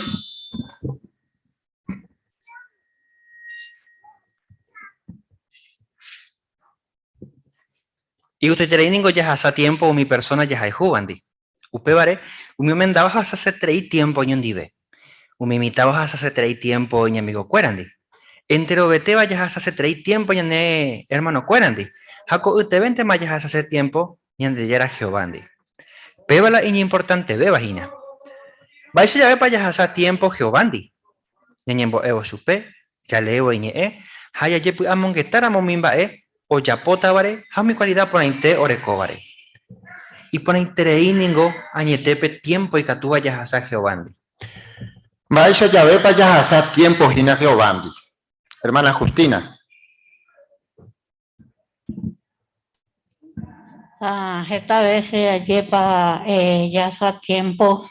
Igustoiterei ningo jahasa tiempo umi persona jahayhúvandi. Upévare, umi omendáva ohasaseterei tiémpo oñondive. Umi imitãva ohasaseterei tiémpo iñamigokuérandi. Enterovetéva jahasaseterei tiémpo ñane ermanokuérandi, ha ko'ytevéntema jahasase tiémpo Ñandejára Jehovándi. Péva la iñimportantevéva hína. Mba'éicha javépa jahasa tiémpo Jehovándi? Ñañembo'évo chupe, jaleévo Iñe'ẽ ha jajepy'amongetáramo umi mba'e ojapótavare ha umi kualida porãite orekóvare. Iporãiterei ningo añete pe tiémpo ikatúva jahasa Jehovándi. Mba'éicha javépa jahasa tiémpo hína Jehovándi? Hermana Justina. Ha heta vése ajépa jahasa tiémpo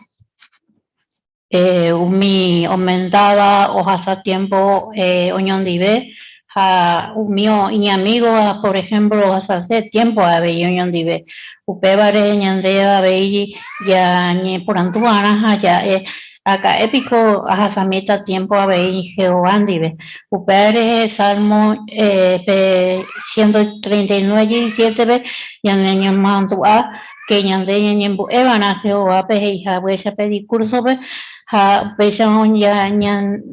Umi omendáva ohasa tiémpo oñondive ha umi iñamígova, por ehémplo, ohasase tiémpo avei oñondive. Upévare ñande avei ñañeporandu va'erã ha ja'e, Aka'e piko ahasamíta tiémpo avei Jehová ndive? Upévare Salmo pe 139, 17-pe ñaneñemandu'a Ke ñande ñañembo'e va'erã Jehovápe he'i haguéicha pe diskúrsope, ha upéicharõ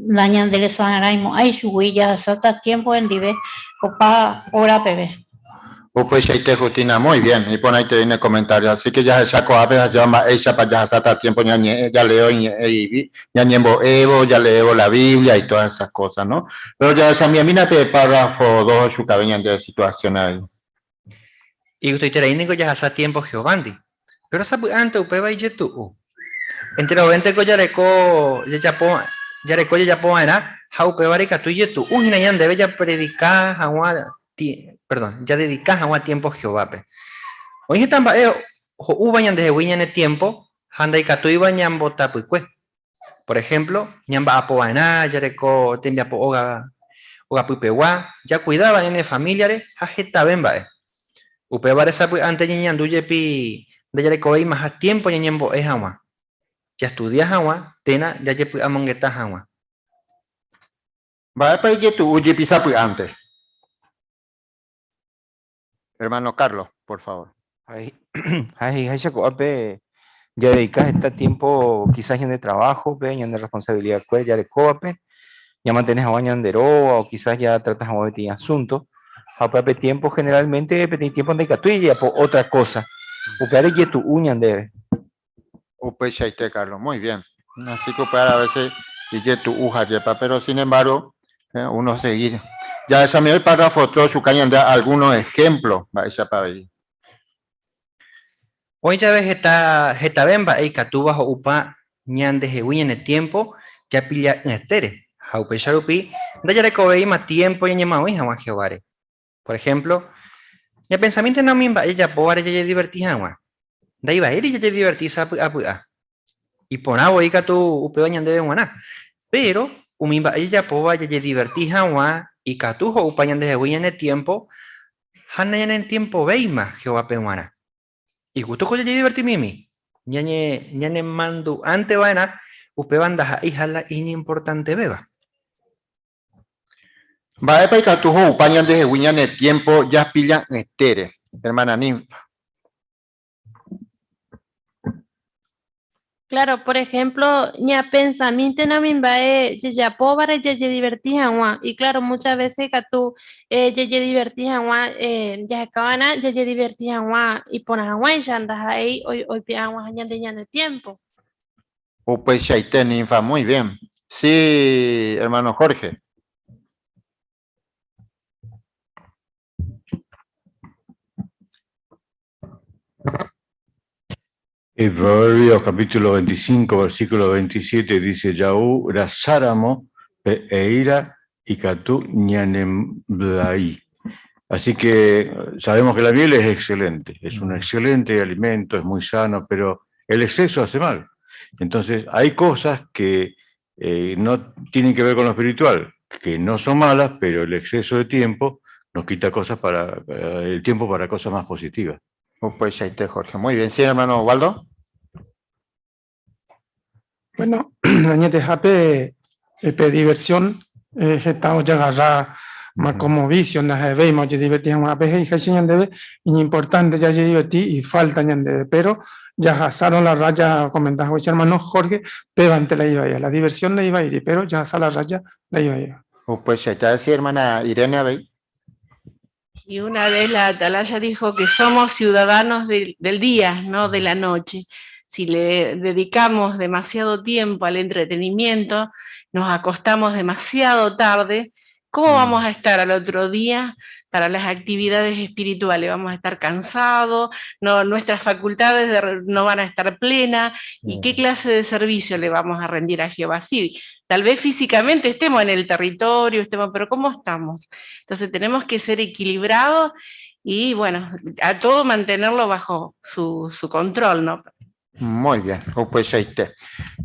nañanderesarãimo'ãi chugui jahasáta tiémpo hendive opa óra peve. Upeichaite Justina, muy bien, iporãiterei ne comentario. Así que jahecha ko'ápe jahecha mba'éichapa jahasáta tiempo ñañe'ẽ, jaleo iñe'ẽ, ñañembo'évo, jaleévo la Biblia y todas esas cosas, no? Pero jahechamiamína pe párrafo 2 ochukave ñandéve situación avei. Igustoiterei ningo jahasa tiémpo Jehovándi, péro sapy'ánte upéva ijetu'u. Enterovénteko jareko jajapo jareko jajapo va'erã ha upévare ikatu ijetu'u hína ñandéve japredika hag̃ua perdón, jadedika hag̃ua tiémpo Jehovápe. Oĩ heta mba'e ho'úva ñandehegui ñane tiémpo ha ndaikatúiva ñambotapykue. Por ehémplo, ñamba'apo va'erã, jareko tembiapo óga ogapypegua, jakuida va'erã ñane famíliare ha hetave mba'e. Upévare sapy'ánte ñañandu jepi ndajarekoveimaha tiémpo ñañembo'e hag̃ua, jastudia hag̃ua térã jajepy'amongeta hag̃ua. Mba'épa ijetu'u jepi sapy'ánte? Hermano Carlos, por favor. Ha he'iháicha ko'ápe jadedika heta tiempo quizás ñande trabajo-pe, ñande responsabilidad-kuéra jarekóvape, ñamantene hag̃ua ñande róga o quizás jatrata hag̃ua peteĩ asunto, ha upéva pe tiempo generalmente peteĩ tiempo ndaikatúi jajapo otra cosa, upévare ijetu'u ñandéve. Upeichaite, Carlos, muy bien. Así que upévare a veces ijetu'u hajépa, pero sin embargo, eh, uno seguir. Jahechami el párrafo otro ochuka ñande algunos ejemplos mba'éichapa avei. Oĩ jave heta hetave mba'e ikatúva ho'upa ñandehegui ñane tiémpo japilla'ỹetére, ha upéicha rupi ndajarekovéima tiémpo ñañemoag̃ui hag̃ua Jehováre. Por ehémplo, ñapensamíntena umi mba'e jajapóvare jajediverti hag̃ua. Ndaivaíri jajediverti sapy'apy'a. Iporã voi katu upéva ñandéve g̃uarã. Péro umi mba'e jajapóva jajediverti hag̃ua ikatu ho'upa ñandehegui ñane tiémpo ha nañanetiempovéima Jehovápe g̃uarã. Igústoko jajediverti mimi. Ñañe, ñanemandu'ánte va'erã upéva ndaha'eiha la iñimportantevéva. Mba'épa ikatu ho'upa ñandehegui ñane tiémpo japilla'ỹetére, hermana Ninfa? Claro, por ejemplo, ñapensamíntena umi mba'e jejapóvare jajediverti hag̃ua. Y claro, muchas veces ikatu eh, jajediverti hag̃ua, eh, jahekava'erã jajediverti hag̃ua iporã hag̃uáicha, ndaha'éi oipe'a hag̃ua ñande ñane tiempo. Upeichaite, Ninfa, muy bien. Sí, hermano Jorge. En Proverbios capítulo 25, versículo 27 dice, Ja'u rasáramo pe eíra ikatu ñanembyai. Así que sabemos que la miel es excelente, es un excelente alimento, es muy sano, pero el exceso hace mal. Entonces hay cosas que eh, no tienen que ver con lo espiritual, que no son malas, pero el exceso de tiempo nos quita cosas para, eh, el tiempo para cosas más positivas. Upeichaite, Jorge. Muy bien. Sí, hermano Waldo. Bueno, añetehápe pe diversión eh, heta ojagarra ma como vicio ndahevéima ojediverti hag̃ua pe he'iháicha ñandéve iñimportante jajediverti y falta ñandéve pero jahasárõ la raya comenta haguéicha hermano Jorge pévante la ivaíva la diversión ndaivaíri pero jahasa la raya la ivaíva. Upeichaite, sí, hermana Irene avei. Y una vez la atalaya dijo que somos ciudadanos del día, no de la noche. Si le dedicamos demasiado tiempo al entretenimiento, nos acostamos demasiado tarde, ¿cómo vamos a estar al otro día para las actividades espirituales? Vamos a estar cansados, no, nuestras facultades no van a estar plenas. ¿Y qué clase de servicio le vamos a rendir a Jehová? Sí, tal vez físicamente estemos en el territorio, estemos, pero ¿cómo estamos? Entonces tenemos que ser equilibrados y bueno, a todo mantenerlo bajo su, su control, ¿no? Muy bien, upeichaite.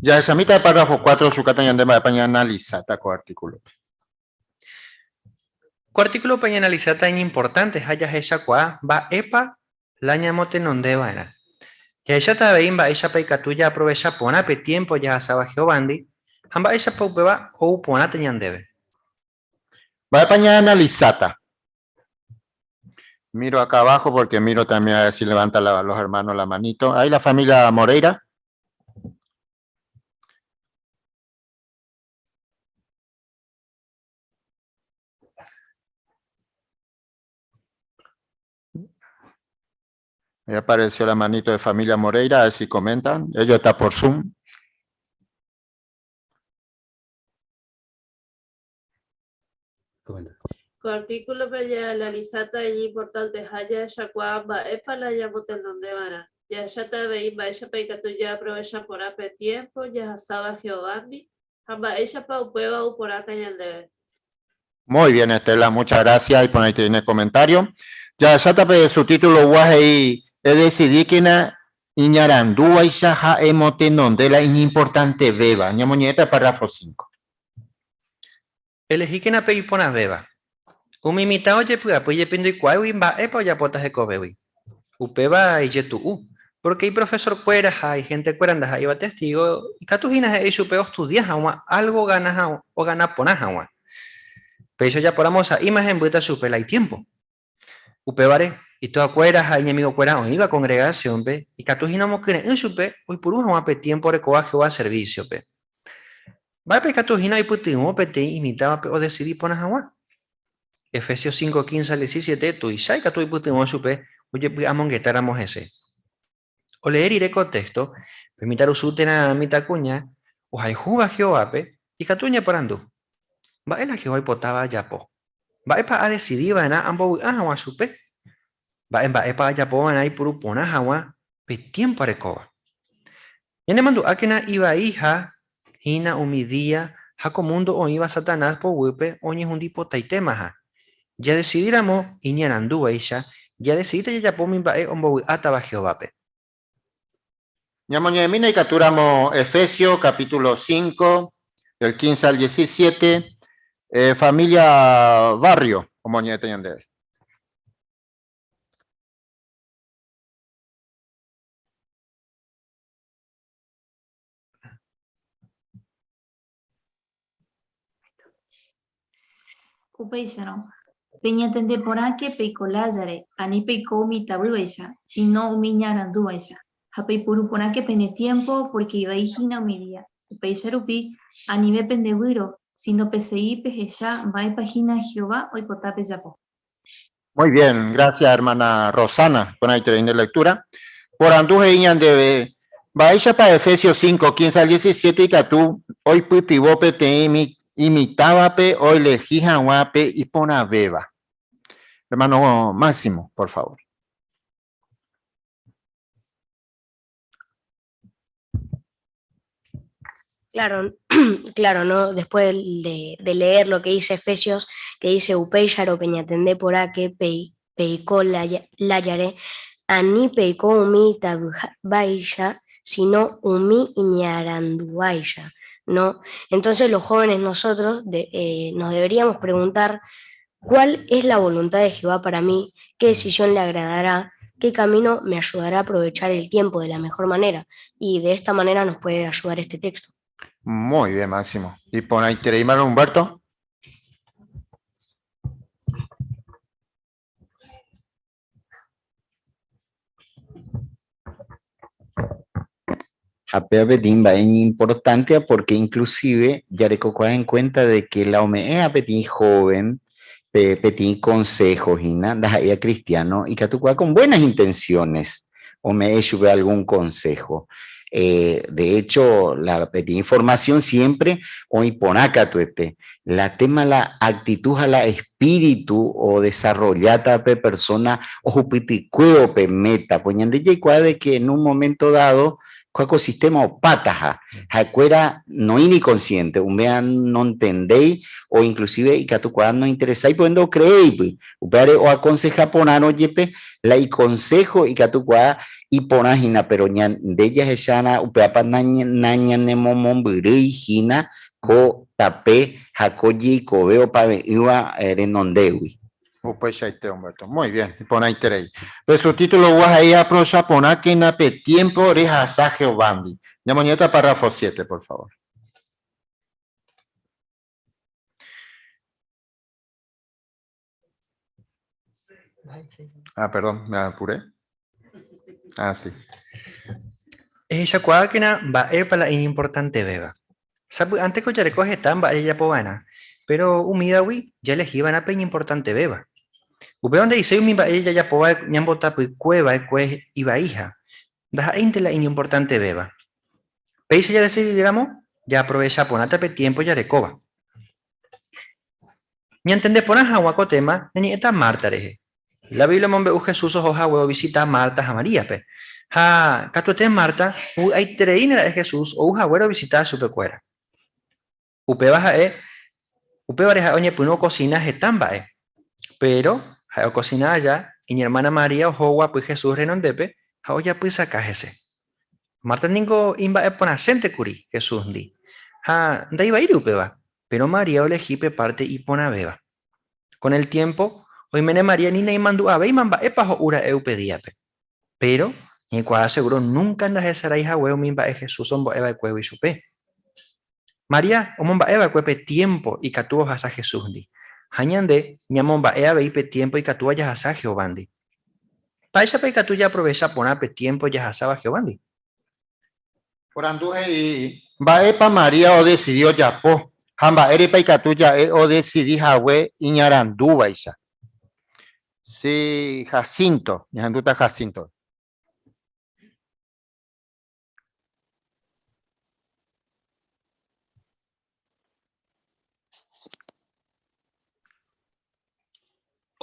Jahechamíta párrafo 4 osukata ñande mba'épa ñaanalisáta ko artículope. Ko artículope ñaanalisáta iñimportánte ha jahechakuaa mba'épa la ñamotenonde va'erã. Jahecháta avei mba'éichapa ikatu jaaprovecha porã pe tiémpo jahasáva Jehovándi ha mba'éichapa upéva ou porãta ñandéve. Mba'épa ñaanalisáta? Miro acá abajo porque miro también a ver si levanta la, los hermanos la manito. Ahí la familia Moreira. Ahí apareció la manito de familia Moreira, a ver si comentan. Ellos está por Zoom. Ko artíkulope jaanalisáta iñimportanteha jahechakuaa mba'épa la ñamotenonde va'erã. Jahecháta avei mba'éichapa ikatu jaaprovecha porã pe tiémpo jahasáva Jehovándi ha mba'éichapa upéva ou porãta ñandéve. Muy bien, Estela, muchas gracias iporãiterei ne comentario. Jahecháta pe subtítulo-gua he'i, Edecidíkena iñarandúvaicha ha emotenonde la iñimportantevéva. Ñamoñe'ẽta párrafo 5. Elehíkena pe iporãvéva. Umi mitã ojepy'apy jepi ndoikuaáigui mba'épa ojapóta hekovégui. Upéva ijetu'u, pórke iprofesorkuéra ha ihentekuéra ndaha'éiva Testígo ikatu hína he'i chupe ostudia hag̃ua álgo ogana porã hag̃ua. Péicha ojapóramo sa'íma hembýta chupe la itiémpo. Upévare, ituakuéra ha iñamigokuéra oĩva kongregasiónpe ikatu hína omokyre'ỹ chupe oipuru hag̃ua pe tiémpo orekóva Jehová servísiope. Mba'épa ikatu hína oipytyvõ peteĩ imitãvape odesidi porã hag̃ua? Efesios 5, 15 al 17 tuicha ikatu oipytyvõ chupe ojepy'amongetáramo hese. Olee rire ko téxto, pe mitãrusu térã mitãkuña ohayhúva Jehovápe ikatu oñeporandu, Mba'e la Jehová oipotáva ajapo? Mba'épa adesidi va'erã ambovy'a hag̃ua chupe? Mba'e mba'épa ajapo va'erã aipuru porã hag̃ua? Pe tiempo arekóva. Ñanemandu'ákena ivaiha hína umi día ha ko mundo oĩva Satanás poguýpe oñehundipotaitémaha. Jadesidíramo iñarandúvaicha, jadesidíta jajapo umi mba'e ombovy'átava Jehovápe. Ñamoñe'ẽmína ikatúramo Efesios capítulo 5, del 15 al 17, familia Barrio omoñe'ẽta ñandéve. Upéicharõ, peñatende porãke peiko lájare, ani peiko umi itavývaicha, síno umi iñarandúvaicha. Ha peipuru porãke pene tiémpo, pórke ivai hína umi día. Upéicha rupi, anive pendevýro, síno pesegi pehecha mba'épa hína Jehová oipota pejapo. Muy bien, gracias hermana Rosana porãiterei nde lectura. Porandu he'i ñandéve, Mba'éichapa Efesios 5, 15 al 17 ikatu oipytyvõ peteĩ imitãvape oelehi hag̃ua pe iporãvéva? Hermano Máximo, por favor. Claro, claro, ¿no? Después de, de leer lo que dice Efesios, que dice Upéicharo peñatende porãke pei, peiko lájare, ani peiko umi itavyvaicha, sino umi iñaranduvaicha, ¿no? Entonces los jóvenes nosotros de, eh, nos deberíamos preguntar cuál es la voluntad de Jehová para mí, qué decisión le agradará, qué camino me ayudará a aprovechar el tiempo de la mejor manera. Y de esta manera nos puede ayudar este texto. Muy bien, Máximo. Y por ahí, Humberto. Ha péva peteĩ mba'e iñimportánteva porque inclusive jarekokuaa en cuenta de que la ome'ẽva peteĩ joven pe peteĩ consejo hína ndaha'éiva cristiano ikatukuaa con buenas intenciones ome'ẽ chupe algún consejo. De hecho la peteĩ formación siempre oĩ porã katuete, la tema la actitud ha la espíritu odesarrolláta pe persona ohupytykuévo pe meta, pues ñande jaikuaa de que en un momento dado kua ko sistema opátaha, ha'ekuéra noĩri consciente, umíva nontendéi o inclusive ikatukuaa nointeresái porque ndocreéipy, upévare oaconseja porãrõ jepe la iconsejo ikatukuaa iporã hína, pero ñande jahecharã upévapa nañanemomombyrýi hína ko tape ha ko jeikove opave'ỹva renondégui. Upeichaite, Humberto. Muy bien, iporãiterei. Pe subtítulo gua he'i Aprovecha porãkena pe tiempo rehasa Jehovándi. Ñamoñe'ẽta párrafo 7, por favor. Ah, perdón, me apuré. Ah, sí. Ehechakuaákena mba'épa la iñimportantevéva. Sapy'ánteko jareko heta mba'e jajapova'erã, péro umívagui jaelehiva'erã pe iñimportantevéva. Upéva nde'iséi umi mba'e jajapóva ñambotapykue va'ekue ivaiha, ndaha'éinte la iñimportantevéva. Péicha jadesidíramo, jaaprovecha porãta pe tiémpo jarekóva. Ñantende porã hag̃ua ko téma, ñañe'ẽta Marta rehe. La Biblia omombe'u Jesús oho hague ovisita Marta ha Maríape. Ha katuete Marta ovy'aitereíne ra'e Jesús ou haguére ovisita chupekuéra. Upéva ha'e, upévare ha'e oñepyrũ okosina heta mba'e. Péro ha'e okosina aja, iñermána María oho oguapy Jesús renondépe ha ojapysaka hese. Marta ningo imba'eporãsénte kuri Jesúsndi, ha ndaivaíri upéva, péro María olehi pe párte iporãvéva. Kon el tiémpo, oiméne María ni naimandu'avéima mba'épa ho'u ra'e upe díape. Péro, ñaikuaa segúro núnka ndahesarái hague umi mba'e Jesús ombo'e va'ekuégui chupe. María omomba'e va'ekue pe tiémpo ikatu ohasa Jesúsndi, ha ñande ñamomba'e avei pe tiémpo ikatúva jahasa Jehovándi. Mba'éichapa ikatu jaaprovecha porã pe tiémpo jahasáva Jehovándi? Porandu he'i, Mba'épa María odesidi ojapo ha mba'érepa ikatu ja'e odesidi hague iñarandúvaicha? Si, Jacinto, ñahendúta Jacinto.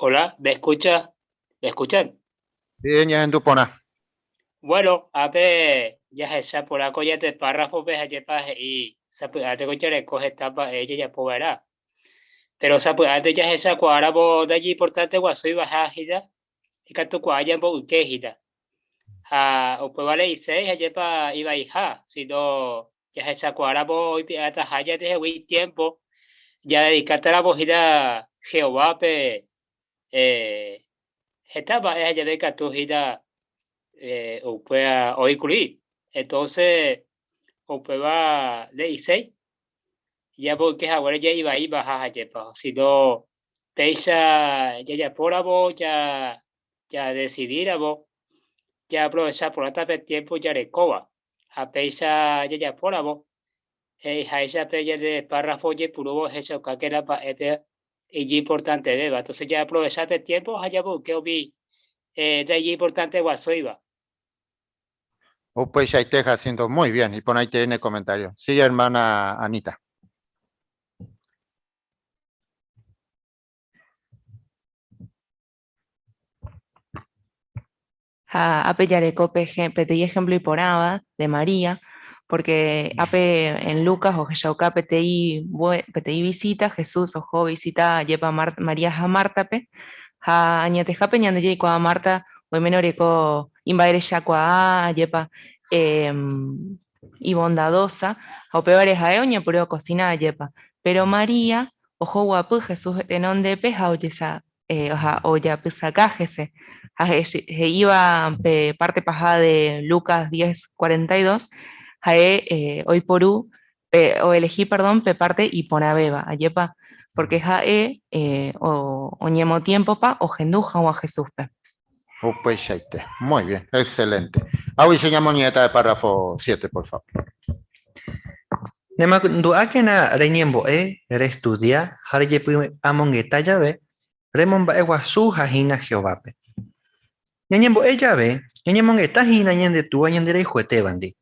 Hola, ¿me escucha? ¿Me escuchan? Sí, ñahendu porã. Bueno, ápe jahecha porã ko ñande párrafope ha'épa he'i sapy'ánte ko jareko heta mba'e jajapo va'erã. Péro sapy'ánte jahechakuaáramo ndaijimportánte guasúiva ha hína, ikatukuaa ñamboyke hína. Ha upéva re'iséi ha'épa ivaiha, síno jahechakuaáramo oipe'ataha ñandehegui tiémpo jadedikátaramo hína Jehovápe heta mba'e ha jave ikatu hína upéva oĩ kuri. Entonce upéva nde'iséi jamboyke haguére jaivaímaha ha jepa, sino péicha jajapóramo jadesidíramo jaaprovecha porãta pe tiémpo jarekóva ha péicha jajapóramo he'iháicha pe ñande párrafo ojepurúva ohechaukákena mba'épe iñimportantevéva. Entonces jaaprovecha pe tiempo ha jamboyke umi ndaiñimportanteguasúiva. Upeichaite, Jacinto. Muy bien. Iporãite ne comentario. Sí, hermana Anita. Ha ápe jareko pe peteĩ ejemplo iporãva de María, porque ápe en Lucas ohechauka peteĩ peteĩ visita, Jesús oho visita jepa María ha Mártape, ha añetehápe ñande jaikuaa Marta oiméne oreko imba'erechakuaa ajépa ibondadosa, ha upévare ha'e oñepyrũ okosina ajépa. Péro María oho guapy Jesús renondépe ha ojesa ha ojapysaka hese. Ha he'íva pe parte paha de Lucas 10, 42, ha'e oiporu, oelegi, perdón, pe parte iporãvéva. Ajépa? Porque ha'e oñemotiémpopa ohendu hag̃ua Jesúspe. Upeichaite. Muy bien, excelente. Aguyje ñamoñe'ẽta de párrafo 7, por favor. Nemandu'ákena reñembo'e, restudia ha rejepy'amongeta jave, remomba'eguasu ha hína Jehovápe. Ñañembo'e jave, ñañemongeta hína ñande Túa ñanderayhuetévandi.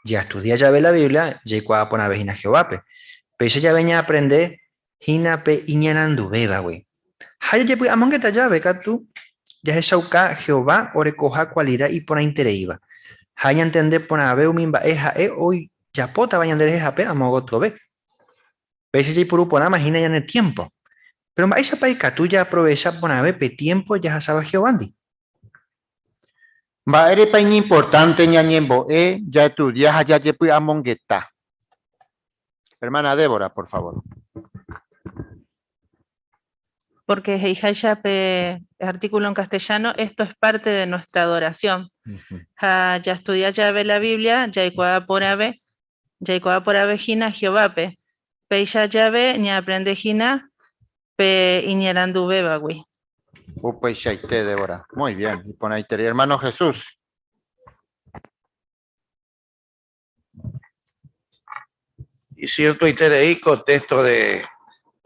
Jastudia jave la Biblia, jaikuaa porãve hína Jehovápe. Péicha jave ñaaprende hína pe iñaranduvévagui. Ha jajepy'amongeta jave katu, jahechauka Jehová orekoha kualida iporãitereíva, ha ñantende porãve umi mba'e ha'e ojapótava ñanderehehápe amo gotyove. Péicha jaipuru porãma hína ñane tiémpo. Péro mba'éichapa ikatu jaaprovecha porãve pe tiémpo jahasáva Jehovándi? Mba'érepa iñimportánte ñañembo'e, jaestudia ha jajepy'amongeta? Hermana Débora, por favor. Porque he'iháicha pe artículo en castellano, esto es parte de nuestra adoración. Ha jastudia jave la Biblia, jaikuaa porãve, jaikuaa porãve hína Jehovápe. Péicha jave ñaaprende hína pe iñaranduvévagui. Upeichaite, Débora. Muy bien, iporãiterei. Hermano Jesús. Y ciertoiterei ko texto de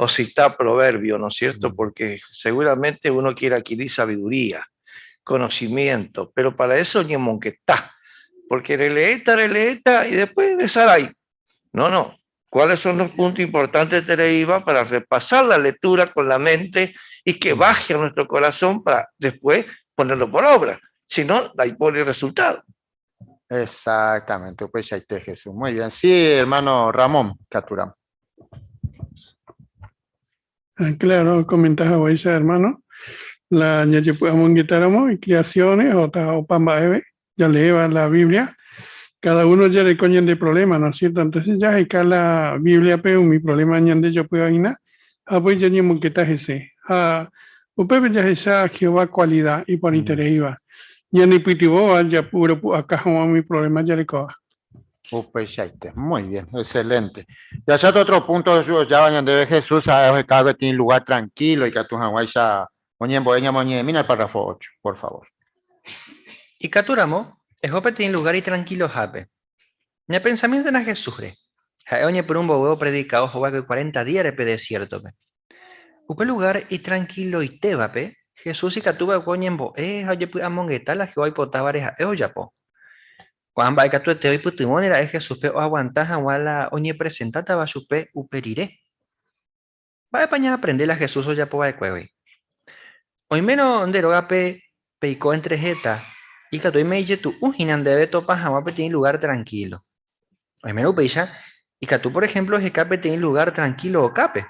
ocita proverbio, ¿no es cierto? Porque seguramente uno quiere adquirir sabiduría, conocimiento, pero para eso ñemongetá, porque releéta, releéta y después de ahí. No, no. ¿Cuáles son los puntos importantes de Tereiva para repasar la lectura con la mente y que baje a nuestro corazón para después ponerlo por obra? Si no, ahí pone el resultado. Exactamente, upeichaite Jesús. Muy bien. Sí, hermano Ramón Caturán. Ah, claro, comentas haguéicha hermano, la ñajepy'amongetáramo icreaciones opa mba'eve, jaleéva la Biblia, cada uno jareko ñande problema, ¿no es cierto? Entonces jaheka la Biblia-pe umi problema ñande jopýva hína ha upéi jañemongeta hese. Ha upépe jahecha Jehová cualida iporãitereíva, ñanepytyvõva japuropu'aka hag̃ua umi problema jarekóva. Upeichaite. Muy bien, excelente. Jahecháta otro punto ojáva ñandéve Jesús ha'e oheka peteĩ lugar tranquilo ikatu hag̃uáicha oñembo'e ñamoñe'ẽmína el párrafo 8, por favor. Ikatúramo, eho peteĩ lugár itrankilohápe. Ñapensamíntena Jesúsre. Ha'e oñepyrũ mboyve opredika oho va'ekue cuarenta díare pe desiértope. Upe lugár itrankiloitévape, Jesús ikatu va'ekue oñembo'e ha ojepy'amongeta la Jehová oipotávare ha'e ojapo. Ko'ã mba'e katuete oipytyvõne ra'e Jesúspe oaguanta hag̃ua la oñepresentátava chupe upe rire. Mba'épa ñaaprende la Jesús ojapo va'ekuégui? Oimérõ nde rógape peiko éntre heta, Ikatu oime ijetu'u hína ndéve topa hag̃ua peteĩ lugár trankílo. Oimérõ upéicha, ikatu por ehémplo eheka peteĩ lugár trankílo okápe.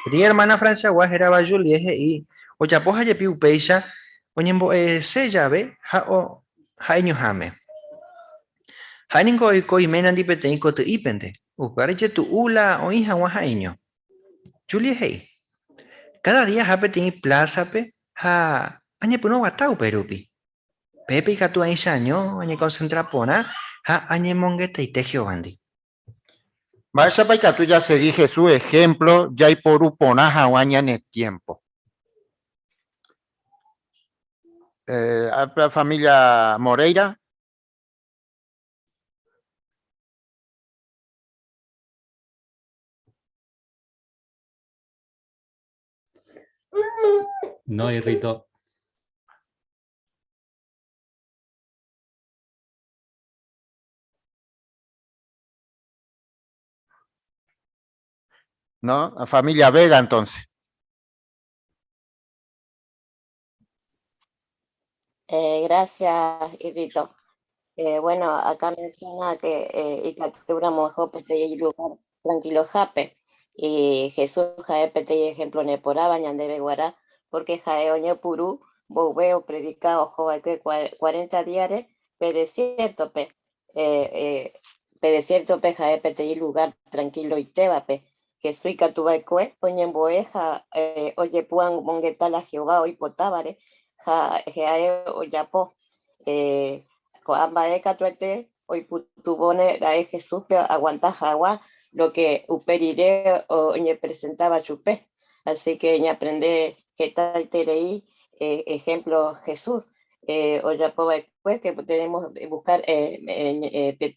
Peteĩ ermána Franciagua hérava Julie he'i ojapoha jepi upéicha oñembo'ese jave ha ha'eñoháme. Ha'e ningo oiko iménandi peteĩ koty'ípente, upévare ijetu'u la oĩ hag̃ua ha'eño. Julie he'i, Káda día aha peteĩ plásape ha añepyrũ aguata upérupi. Pépe ikatu aĩ cheaño, añekonsentra porã ha añemongetaite Jehovándi. Mba'éichapa ikatu jasegi Jesús ehémplo jaiporu porã hag̃ua ñane tiémpo? Eh, familia Moreira. No, Rito. ¿No? A familia Vega entonces. Eh, gracias, Irrito. Eh, bueno, acá menciona que eh, ikatúra mojo peteĩ lugar tranquilo hápe. Y Jesús ha'e peteĩ ejemplo neporãva ñandéve guarã, porque ha'e oñepyrũ mboyve opredika oho va'ekue 40 díare pe desiértope. Eh, eh, pe desiértope ha'e peteĩ lugar tranquiloitévape. Jesús ikatu va'ekue oñembo'e ha eh, ojepu'amongeta la Jehová oipotávare ha ha'e ojapo. Eh, ko'ã mba'e katuete oipytyvõne ra'e Jesúspe oaguanta hag̃ua lo ke upe rire oñepresentáva chupe. Así que ñaaprende hetaiterei ejemplo Jesús ojapo va'ekue que tenemos que buscar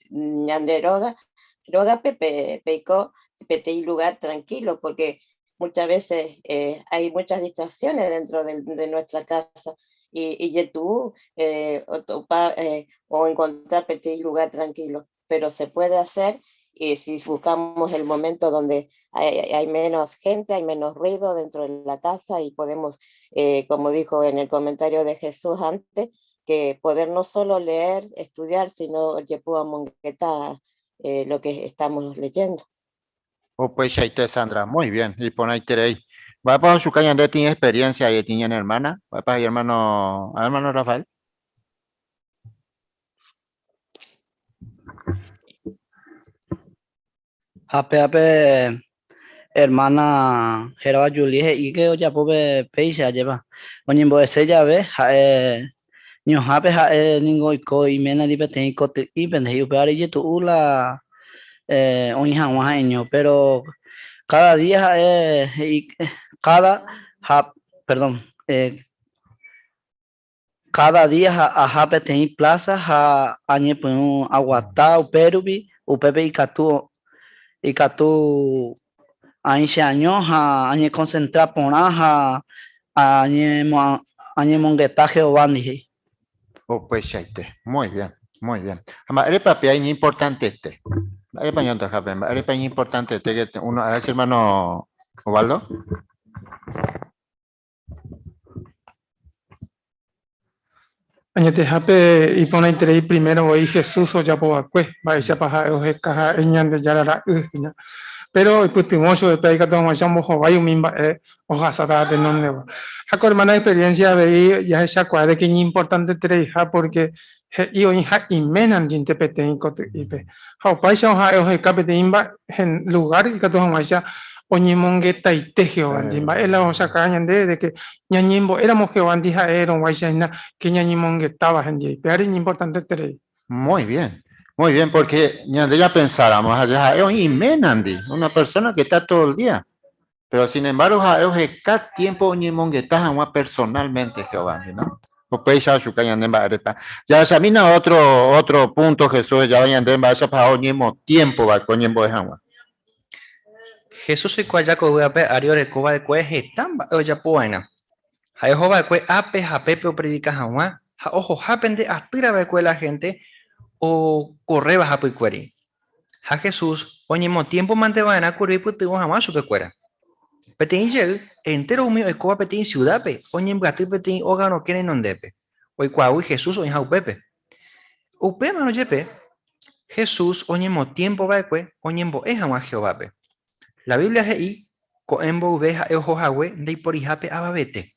ñande róga, rógape peiko peteĩ lugar tranquilo porque muchas veces hay muchas distracciones dentro de, de nuestra casa y, ijetu'u otopa o encontrar peteĩ lugar tranquilo, pero se puede hacer y si buscamos el momento donde hay, hay menos gente, hay menos ruido dentro de la casa y podemos, como dijo en el comentario de Jesús antes, que poder no solo leer, estudiar, sino jepy'amongeta lo que estamos leyendo. Upeichaite, Sandra. Muy bien. Iporãiterei. Mba'épa ohechuka ñande tĩ experiencia ajetĩ ñane hermana? Mba'épa he'i hermano, hermano Rafael? Ha péape hermana hérava Julie he'i ke ojapo pe péicha ajépa. Oñembo'ese jave ha'e ñohápe ha'e ningo oiko iménandi peteĩ koty'ípente he'i upévare ijetu'u la oĩ hag̃ua ha'eño péro káda día ha'e he'i káda ha perdón káda día aha peteĩ plása ha añepyrũ aguata upérupi upépe ikatu ikatu aĩ cheaño ha añekonsentra porã ha añemongeta Jehovándi, he'i. Upeichaite. Muy bien, muy bien. Ha mba'érepa péa iñimportantete? Mba'érepa ñantojápe? Mba'érepa iñimportantete que uno, a ver si hermano Osvaldo. Añetehápe iporãiterei primero voi Jesús ojapo va'ekue, mba'éichapa ha'e oheka ha'e Ñandejára Ra'y hína. Péro oipytyvõ chupe ikatu hag̃uáicha ombohovái umi mba'e ohasátava tenondegua. Ha ko ermána experiénsia avei jahechakuaa de ke iñimportantetereiha pórke he'i oĩha iménandinte peteĩ koty'ípe. Ha opáicha ha'e oheka peteĩ mba'e lugár ikatu hag̃uáicha oñemongetaite Jehovándi. Mba'e la ohechaukáva ñandéve de ke ñañembo'éramo Jehovándi ha'erõguáicha hína ke ñañemongetáva hendive. Upévare iñimportanteterei. Muy bien, muy bien, porque ñande ya pensáramo, ha'e oĩ iménandi, una persona que está todo el día. Pero sin embargo ha'e oheka tiempo oñemongeta hag̃ua personalmente Jehovándi, no? Upéicha ochuka ñande mba'érepa. Jahechamína otro, otro punto Jesús ohejáva ñande mba'éichapa ha'e oñemotiempo va'ekue oñembo'e hag̃ua. Jesús oiko aja ko yvy ape ári oreko va'ekue heta mba'e ojapo va'erã. Ha'e oho va'ekue ápe ha pépe opredika hag̃ua ha ohohápente atýra va'ekue la hénte okorréva hapykuéri. Ha Jesús oñemotiémpomante va'erã kuri oipytyvõ hag̃ua chupekuéra. Peteĩ jey, entéro umi oikóva peteĩ siudápe oñembyaty peteĩ óga rokẽ renondépe. Oikuaágui Jesús oĩha upépe. Upémarõ jepe, Jesús oñemotiémpo va'ekue oñembo'e hag̃ua Jehovápe. La Biblia he'i ko'ẽ mboyve ha'e oho hague ndaiporihápe avavete,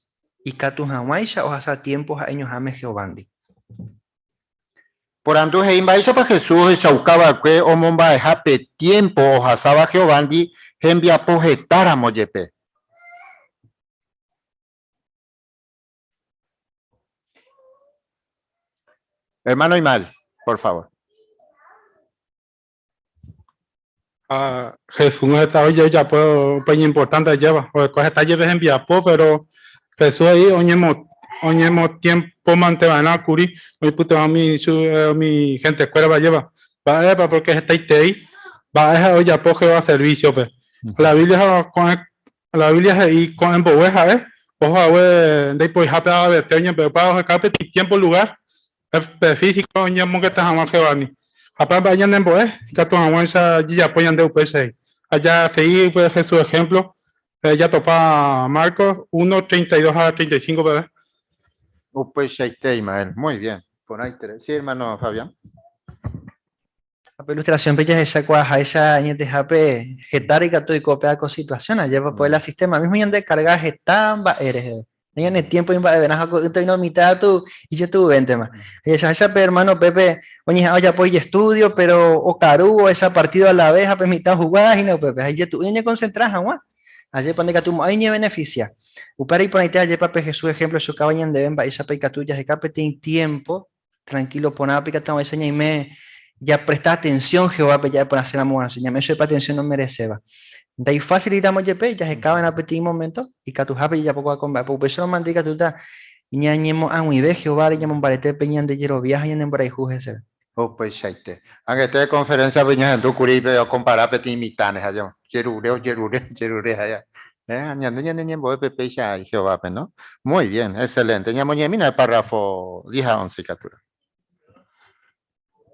ikatu hag̃uáicha ohasa tiémpo ha'eñoháme Jehovándi. Porandu he'i mba'éichapa Jesús ohechauka va'ekue omomba'eha pe tiémpo ohasáva Jehovándi hembiapo hetáramo jepe. Hermano Imal, por favor. Ha Jesús heta ojapo upe iñimportánte ajéva, oiko heta jepe hembiapo, péro Jesús he'i oñemo oñemotiémpomante va'erã kuri oipytyvõ umi chu umi hentekuérava ajéva. Mba'épa? Pórke hetaiterei mba'e ha'e ojapo Jehová servísiope. La Biblia ha ko'ẽ La Biblia he'i ko'ẽ mboyve ha'e oho hague ndaipoihápe avavete oñembe'upa oheka peteĩ tiémpo lugár pe físiko oñemongeta hag̃ua Jehovándi. Ha pe mba'e ñanembo'e ikatu hag̃uáicha jajapo ñande upéicha he'i. Ha jasegi upe Jesús ehémplo jatopa Marcos uno, 32 ha 35 peve. Upeichaite, Ismael. Muy bien. Porãiterei. Sí, hermano Fabián. Ha pe ilustración-pe jahechakuaaháicha añetehápe hetáre ikatu oiko péva ko situación, ajépa pues la sistema mismo ñande carga heta mba'e reheve. Ñane tiempo imba'everã ha ko'ýte oĩrõ mitã katu ijetu'uvéntema. Jahechaháicha pe hermano pépe oñeha'ã ojapo ijestudio, pero okaru ohecha partido a la vez ha pe mitã ohuga hína upépe ha ijetu'u ñañeconcentra hag̃ua. Ajépa ndaikatumo'ãi oñebeneficia. Upévare iporãite ajépa pe Jesús ejemplo ohechukáva ñandéve mba'éichapa ikatu jaheka peteĩ tiempo Tranquilo porãpe ikatu hag̃uáicha ñaime japresta atención Jehovápe ja'e porãséramo g̃uarã, si ñame'ẽ chupe atención omereséva. Ndaifásiliramo jepe jaheka va'erã peteĩ momento ikatuhápe jajapo ko'ã ko mba'e, upéicharõ mante ikatúta ñañemo'ag̃uive Jehováre, ñamombarete pe ñande jerovia ha ñane mborayhu hese. Upeichaite. Angete conferencia-pe ñahendu kuri pe okompara peteĩ mitãre ha jerure, ojerure, ojerure ha Eh, ñande ñane ñembo'épe péicha Jehovápe, no? Muy bien, excelente. Ñamoñe'ẽmína el párrafo 10 ha 11 ikatu.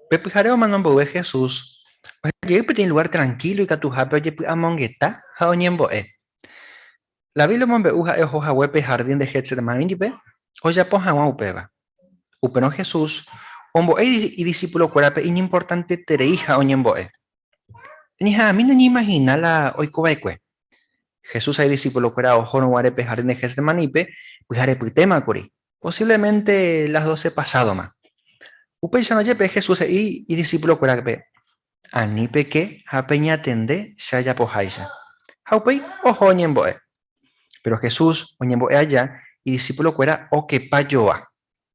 Pe pyhare omano mboyve Jesús oheja jey peteĩ lugár trankílo ikatuhápe ojepy'amongeta ha oñembo'e. La Biblia omombe'u ha'e oho hague pe hardín de Getsemanípe ojapo hag̃ua upéva. Upérõ Jesús ombo'e idisipulokuérape iñimportantetereiha oñembo'e. Ñeha'ãmína ñaimahina la oiko va'ekue. Jesús ha idisipulokuéra ohórõ guare pe hardín de Getsemanípe, pyharepytéma kuri, posívlemente las dóce pasádoma. Upéicharõ jepe Jesús he'i idisipulokuérape, Ani peke ha peñatende che ajapoháicha. Ha upéi oho oñembo'e. Péro Jesús oñembo'e aja, idisipulokuéra okepa joa.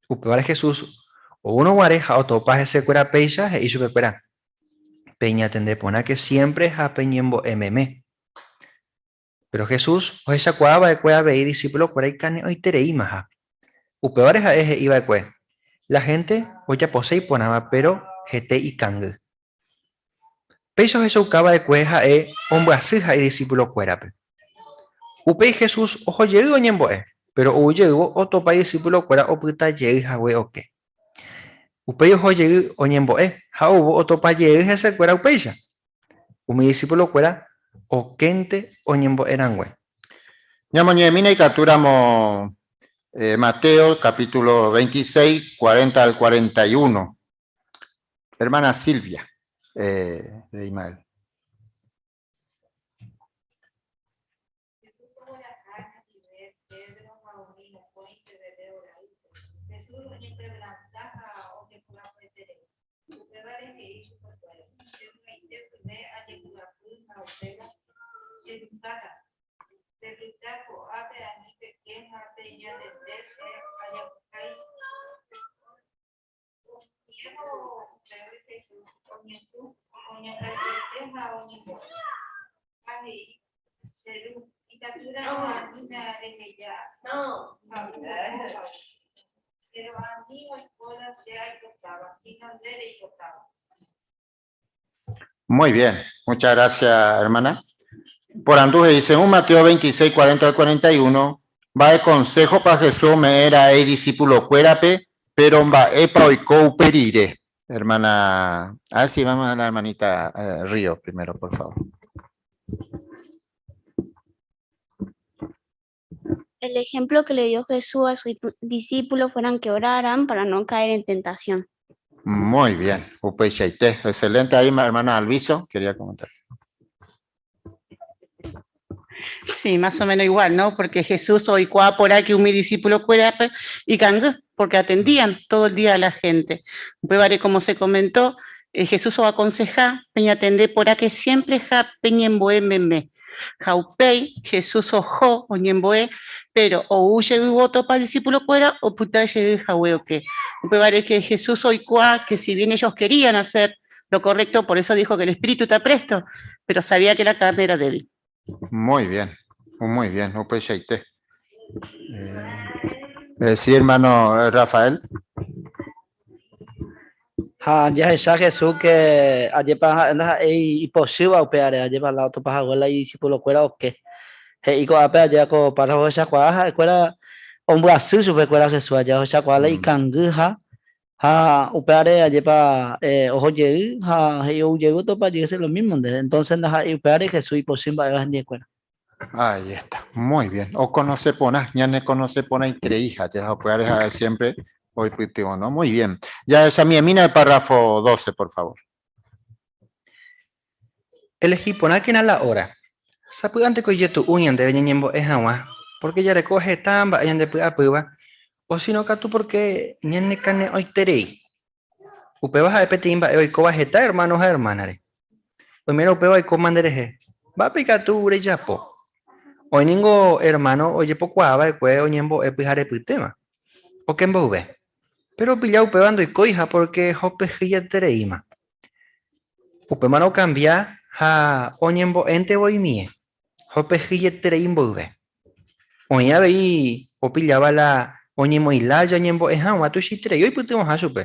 Upévare Jesús oúrõ guare ha otopa hesekuéra péicha he'i chupekuéra, Peñatende porãke siémpre ha peñembo'e meme. Péro Jesús ohechakuaa va'ekue avei idisipulokuéra ikane'õitereímaha. Upévare ha'e he'i va'ekue, La hénte ojapose iporãva péro hete ikangy. Péicha ohechauka va'ekue ha'e ombyasyha idisipulokuérape. Upéi Jesús oho jey oñembo'e, péro ou jeývo otopa idisipulokuéra opyta jey hague oke. Upéi oho jey oñembo'e ha oúvo otopa jey hesekuéra upéicha. Umi disípulokuéra okénte oñembo'e rangue. Ñamoñe'ẽmína ikatúramo Mateo capítulo 26, 40 al 41. Hermana Silvia de Ismael. Jesús ogueraha hendive Pedro ha umi mokõi Zebedeo ra'ýpe. Jesús oñekevranta ha ojepy'apyeterei. Upévare he'i chupekuéra, Che py'aite pyve ajepy'apy ha upéva chejukáta. Pepyta ko'ápe ani peke ha peñatende che ajapoháicha. Oñe'ẽvo upégui Jesús oñesũ, oñakãityete ha oñembo'e. Ha he'i, Che Ru, ikatúramo anína reheja ha'u opa. Péro ani oiko la che aipotáva, síno nde reipotáva. Muy bien, muchas gracias, hermana. Porandu he'i, según Mateo 26, 40 al 41, mba'e konséhopa Jesús ome'ẽ ra'e idisipulokuérape, péro mba'épa oiko upe rire? Hermana, ah, sí, vamos a la hermanita eh, Río primero, por favor. El ejemplo que le dio Jesús a sus discípulos fueran que oraran para no caer en tentación. Muy bien, upeichaite. Excelente ahí, hermana Alviso, quería comentar. Sí, más o menos igual, ¿no? Porque Jesús oikuaa porã que umi discípulo kuérape ikangy, porque atendían todo el día a la gente. Upévare, como se comentó, eh, Jesús oaconseja peñatende porãke siempre ha peñembo'e meme. Ha upéi Jesús oho oñembo'e, pero ou jey otopa discípulo kuéra opyta jey hague oke. Upévare que Jesús oikuaa que si bien ellos querían hacer lo correcto, por eso dijo que el espíritu está presto, pero sabía que la carne era débil. Muy bien, muy bien, upeichaite. Eh, sí, hermano eh, Rafael. Ha jahecha Jesús que ajépa ha'e ndaha'éi ipochýva upévare, ajépa la otopa hague la idiscipulokuéra oke. He'i ko'ápe aje ko párrafo ohechakuaa ha'ekuéra ombyasy chupekuéra Jesús aja ohechakuaa la ikangy ha ha upévare ajépa oho jey ha he'i ou jey otopa jey lo mismo nde. Entonces ndaha'éi upévare Jesús ipochy mba'éva hendiekuéra. Ahí está, muy bien. Oconoce porã, ñane conoce porãiterei ha upévare ha'e siempre oipytyvõ, ¿no? Muy bien. Ya esa mi mina el párrafo 12, por favor. Elehi porãkena la hora. Sapy'ánteko ijetu'u ñandéve ñañembo'e hag̃ua, pórke jareko heta mba'e ñandepy'apýva, osino katu pórke ñanekane'õiterei. Upéva ha'e peteĩ mba'e oikóva heta ermáno ha ermánare. Oimérõ upéva oikóma nderehe, mba'épa ikatu rejapo? Oĩ ningo ermáno ojepokuaa va'ekue oñembo'e pyharepytéma, oke mboyve. Péro opilla upéva ndoikóiha pórke hopehýietereíma. Upémarõ okambia ha oñembo'énte voimie, hopehýieterei mboyve. Oĩ avei opilláva la oñemoĩ lája oñembo'e hag̃ua tuichaiterei oipytyvõha chupe.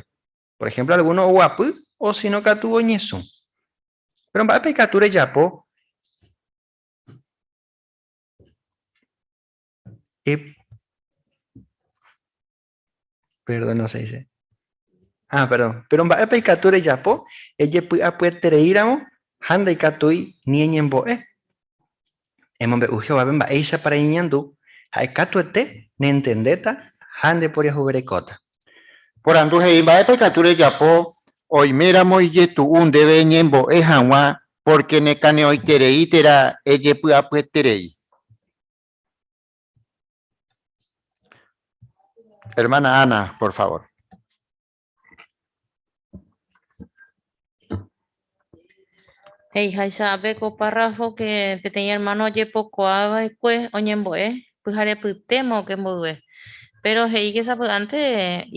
Por ehémplo, algúno oguapy osino katu oñesũ. Péro mba'épa ikatu rejapo? Perdón, no se dice. Ah, perdón. Péro mba'épa ikatu rejapo ejepy'apyetereíramo ha ndaikatúi ni eñembo'e? Emombe'u Jehovápe mba'éichapa reñeñandu, ha'e katuete neentendéta ha ndeporiahuverekóta. Porandu he'i, Mba'épa ikatu rejapo oiméramo ijetu'u ndéve eñembo'e hag̃ua pórke nekane'õiterei térã ejepy'apyeterei? Hermana Ana, por favor. He'iháicha ápe ko párrafo que peteĩ hermano ojepokuaa va'ekue oñembo'e pyharepytéma oke mboyve. Péro he'i que sapy'ánte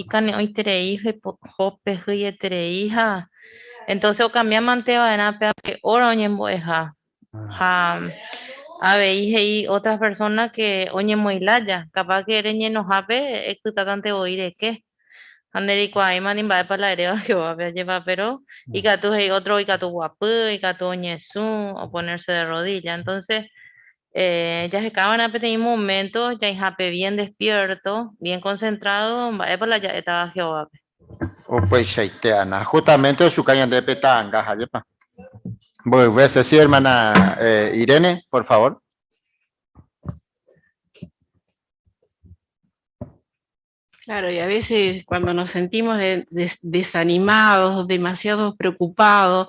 ikane'õiterei hopehyieterei ha entonces okambia mante va'erã pe ave hora oñembo'eha. Ha avei he'i otras personas que oñemoĩ lája, capaz que reñenohápe epytátante voi reke. Ha ndereikuaáima ni mba'épa la eréva Jehovápe ajépa, pero ikatu he'i otro ikatu guapy, ikatu oñesũ, o ponerse de rodilla. Entonces, eh, jaheka va'erã peteĩ momento jaĩhápe bien despierto, bien concentrado mba'épa la ja'étava Jehovápe. Upeichaite, Ana. Justamente ochuka ñande pe ta'anga, ajépa. Mboy veces, sí, hermana eh, Irene, por favor. Claro, y a veces cuando nos sentimos desanimados, demasiado preocupados,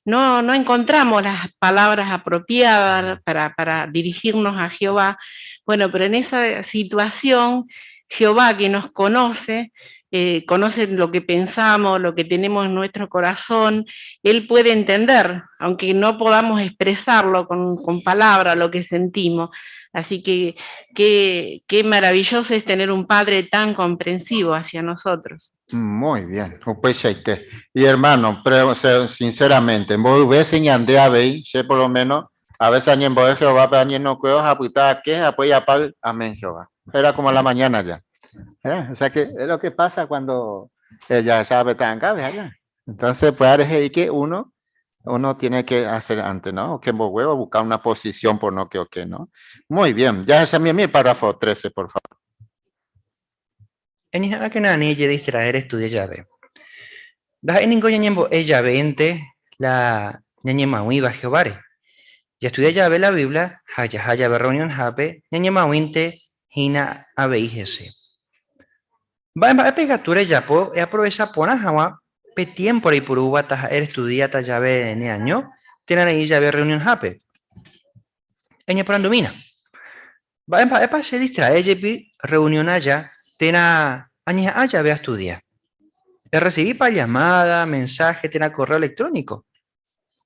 no, no encontramos las palabras apropiadas para, para dirigirnos a Jehová. Bueno, pero en esa situación, Jehová que nos conoce, eh, conoce lo que pensamos, lo que tenemos en nuestro corazón, Él puede entender, aunque no podamos expresarlo con, con palabras lo que sentimos. Así que qué, qué maravilloso es tener un padre tan comprensivo hacia nosotros. Muy bien, upeichaite. Y hermano, sinceramente, mboy veces ñande avei, che por lo menos, a veces añembo'e Jehovápe añenokuévo ha apyta ake ha apói apáy, amén Jehová. Era como a la mañana ya. ¿Eh? O sea que es lo que pasa cuando eh, ya sabe tan allá. Entonces, pues ahí que uno, uno tiene que hacer antes, ¿no? Que huevo buscar una posición por no que o qué, ¿no? Muy bien, ya ese es mi párrafo 13, por favor. Eñeha'ãkena ani ejedistraer estudia jave. Ndaha'éi ningo ñañembo'e javénte la ñañemag̃uíva Jehováre. Jastudia jave la Biblia ha jaha jave rreunionhápe ñañemag̃uínte hína avei hese. Mba'e mba'épa ikatu rejapo eaprovecha porã hag̃ua pe tiémpo reipurúva taha'e restudiáta jave neaño térã reĩ jave rreunionhápe? Eñeporandumína, Mba'e mba'épa che distrae jepi rreunión aja térã añeha'ã jave astudia? Erresivípa llamáda, mensáhe térã korréo elektróniko?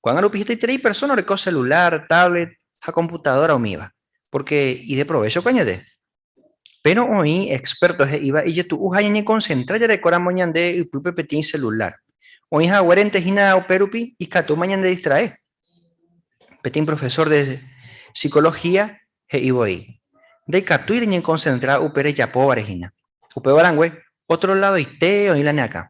Ko'ág̃a rupi hetaiterei persóna oreko selulár, távlet ha komputadóra umíva, pórke ideprovécho ko añete. Péro oĩ expérto he'íva ijetu'uha ñañekonsentra jarekóramo ñande ypýpe peteĩ selulár. Oĩ haguérente hína upérupi ikatúma ñandedistrae. Peteĩ profesór de sikolohía he'i voi, Ndaikatúi reñekonsentra upe rejapóvare hína. Upéva rangue, ótro ladoite oĩ la ne akã.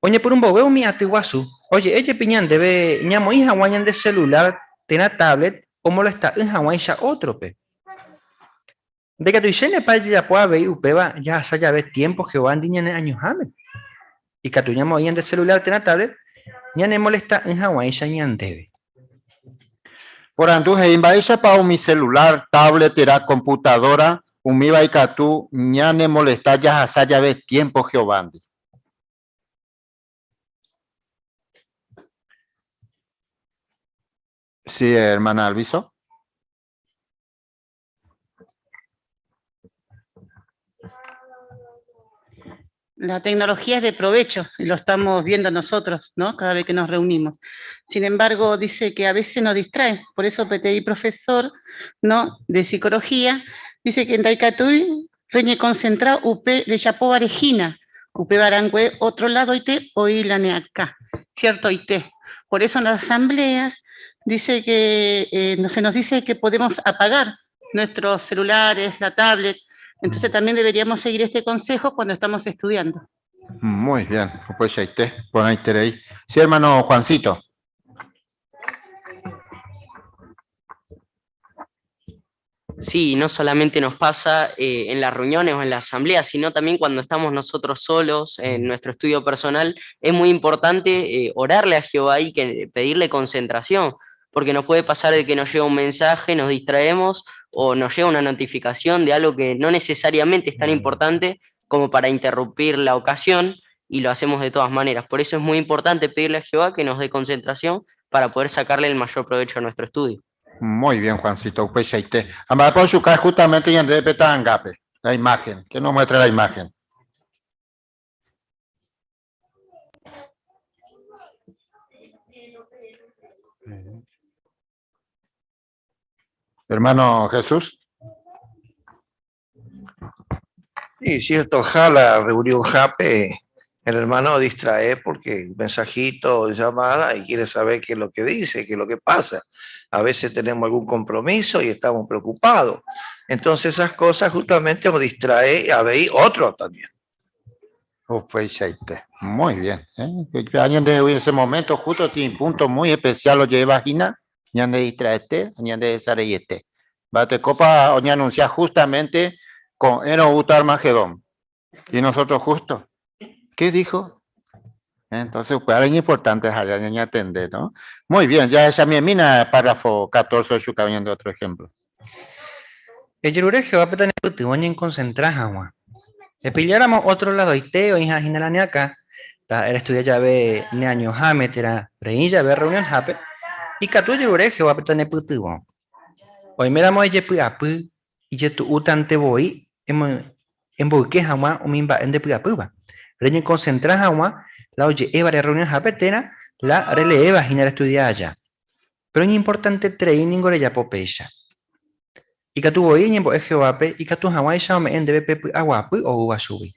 Oñepyrũ mboyve umi aty guasu, oje'e jepi ñandéve ñamoĩ hag̃ua ñande selulár térã távlet omolesta'ỹ hag̃uáicha ótrope. Ndaikatuichénepa jajapo avei upéva jahasa jave tiémpo Jehovándi ñane añoháme? Ikatu ñamoĩ ñande selulár térã távlet ñanemolesta'ỹ hag̃uáicha ñandéve. Porandu he'i mba'éichapa umi selulár, távlet térã komputadóra umíva ikatu ñanemolesta jahasa jave tiémpo Jehovándi. Sí, hermana Alviso. La tecnología es de provecho, y lo estamos viendo nosotros, ¿no? Cada vez que nos reunimos. Sin embargo, dice que a veces nos distrae. Por eso PTI profesor, ¿no? De psicología, dice que en Daikatui reñeconcentra upe rejapóva rehína, upéva rangue otro lado ite oĩ la neakã, cierto ite. Por eso en las asambleas dice que no, se nos dice que podemos apagar nuestros celulares, la tablet. Entonces también deberíamos seguir este consejo cuando estamos estudiando. Muy bien, pues ahí te, por ahí te leí. Sí, hermano Juancito. Sí, no solamente nos pasa en las reuniones o en la asamblea, sino también cuando estamos nosotros solos en nuestro estudio personal, es muy importante orarle a Jehová y pedirle concentración, porque nos puede pasar de que nos llega un mensaje, nos distraemos o nos llega una notificación de algo que no necesariamente es tan importante como para interrumpir la ocasión, y lo hacemos de todas maneras. Por eso es muy importante pedirle a Jehová que nos dé concentración para poder sacarle el mayor provecho a nuestro estudio. Muy bien, Juancito. Pues ahí te. Ambas por su cara justamente y Andrés Petangape, la imagen. Que nos muestra la imagen. Hermano Jesús. Sí, cierto, jala, reunión jape, el hermano distrae porque mensajito, llamada y quiere saber qué es lo que dice, qué es lo que pasa. A veces tenemos algún compromiso y estamos preocupados. Entonces esas cosas justamente nos distrae a ver otro también. Pues ahí está. Muy bien. Alguien de ese momento justo tiene un punto muy especial lo lleva Gina, ñande distraete, ñande desareyete. Bate copa oña anuncia justamente con Eno Uta Armagedón. Y nosotros justo. ¿Qué dijo? Entonces, pues, algo importante es allá, ñaña atender, ¿no? Muy bien, ya esa mi mina, párrafo 14, ocho, de otro ejemplo. Ejerure Jehová petane pytyvõ ñekoncentra hag̃ua. Epilláramo otro ladoite oĩha hína la neakã, taha'e restudia jave neañoháme térã reĩ jave reunionhápe, ikatu ejerure Jehová petane pytyvõ. Oiméramo ejepy'apy ijetu'útante voi emboyke hag̃ua umi mba'e ndepy'apýva, reñekonsentra hag̃ua la oje'évare rreunionhápe térã la releéva hína restudia aja. Péro iñimportanteterei ningo rejapo péicha. Ikatu voi eñembo'e Jehovápe ikatu hag̃uáicha ome'ẽ ndéve pe py'aguapy oúva chugui.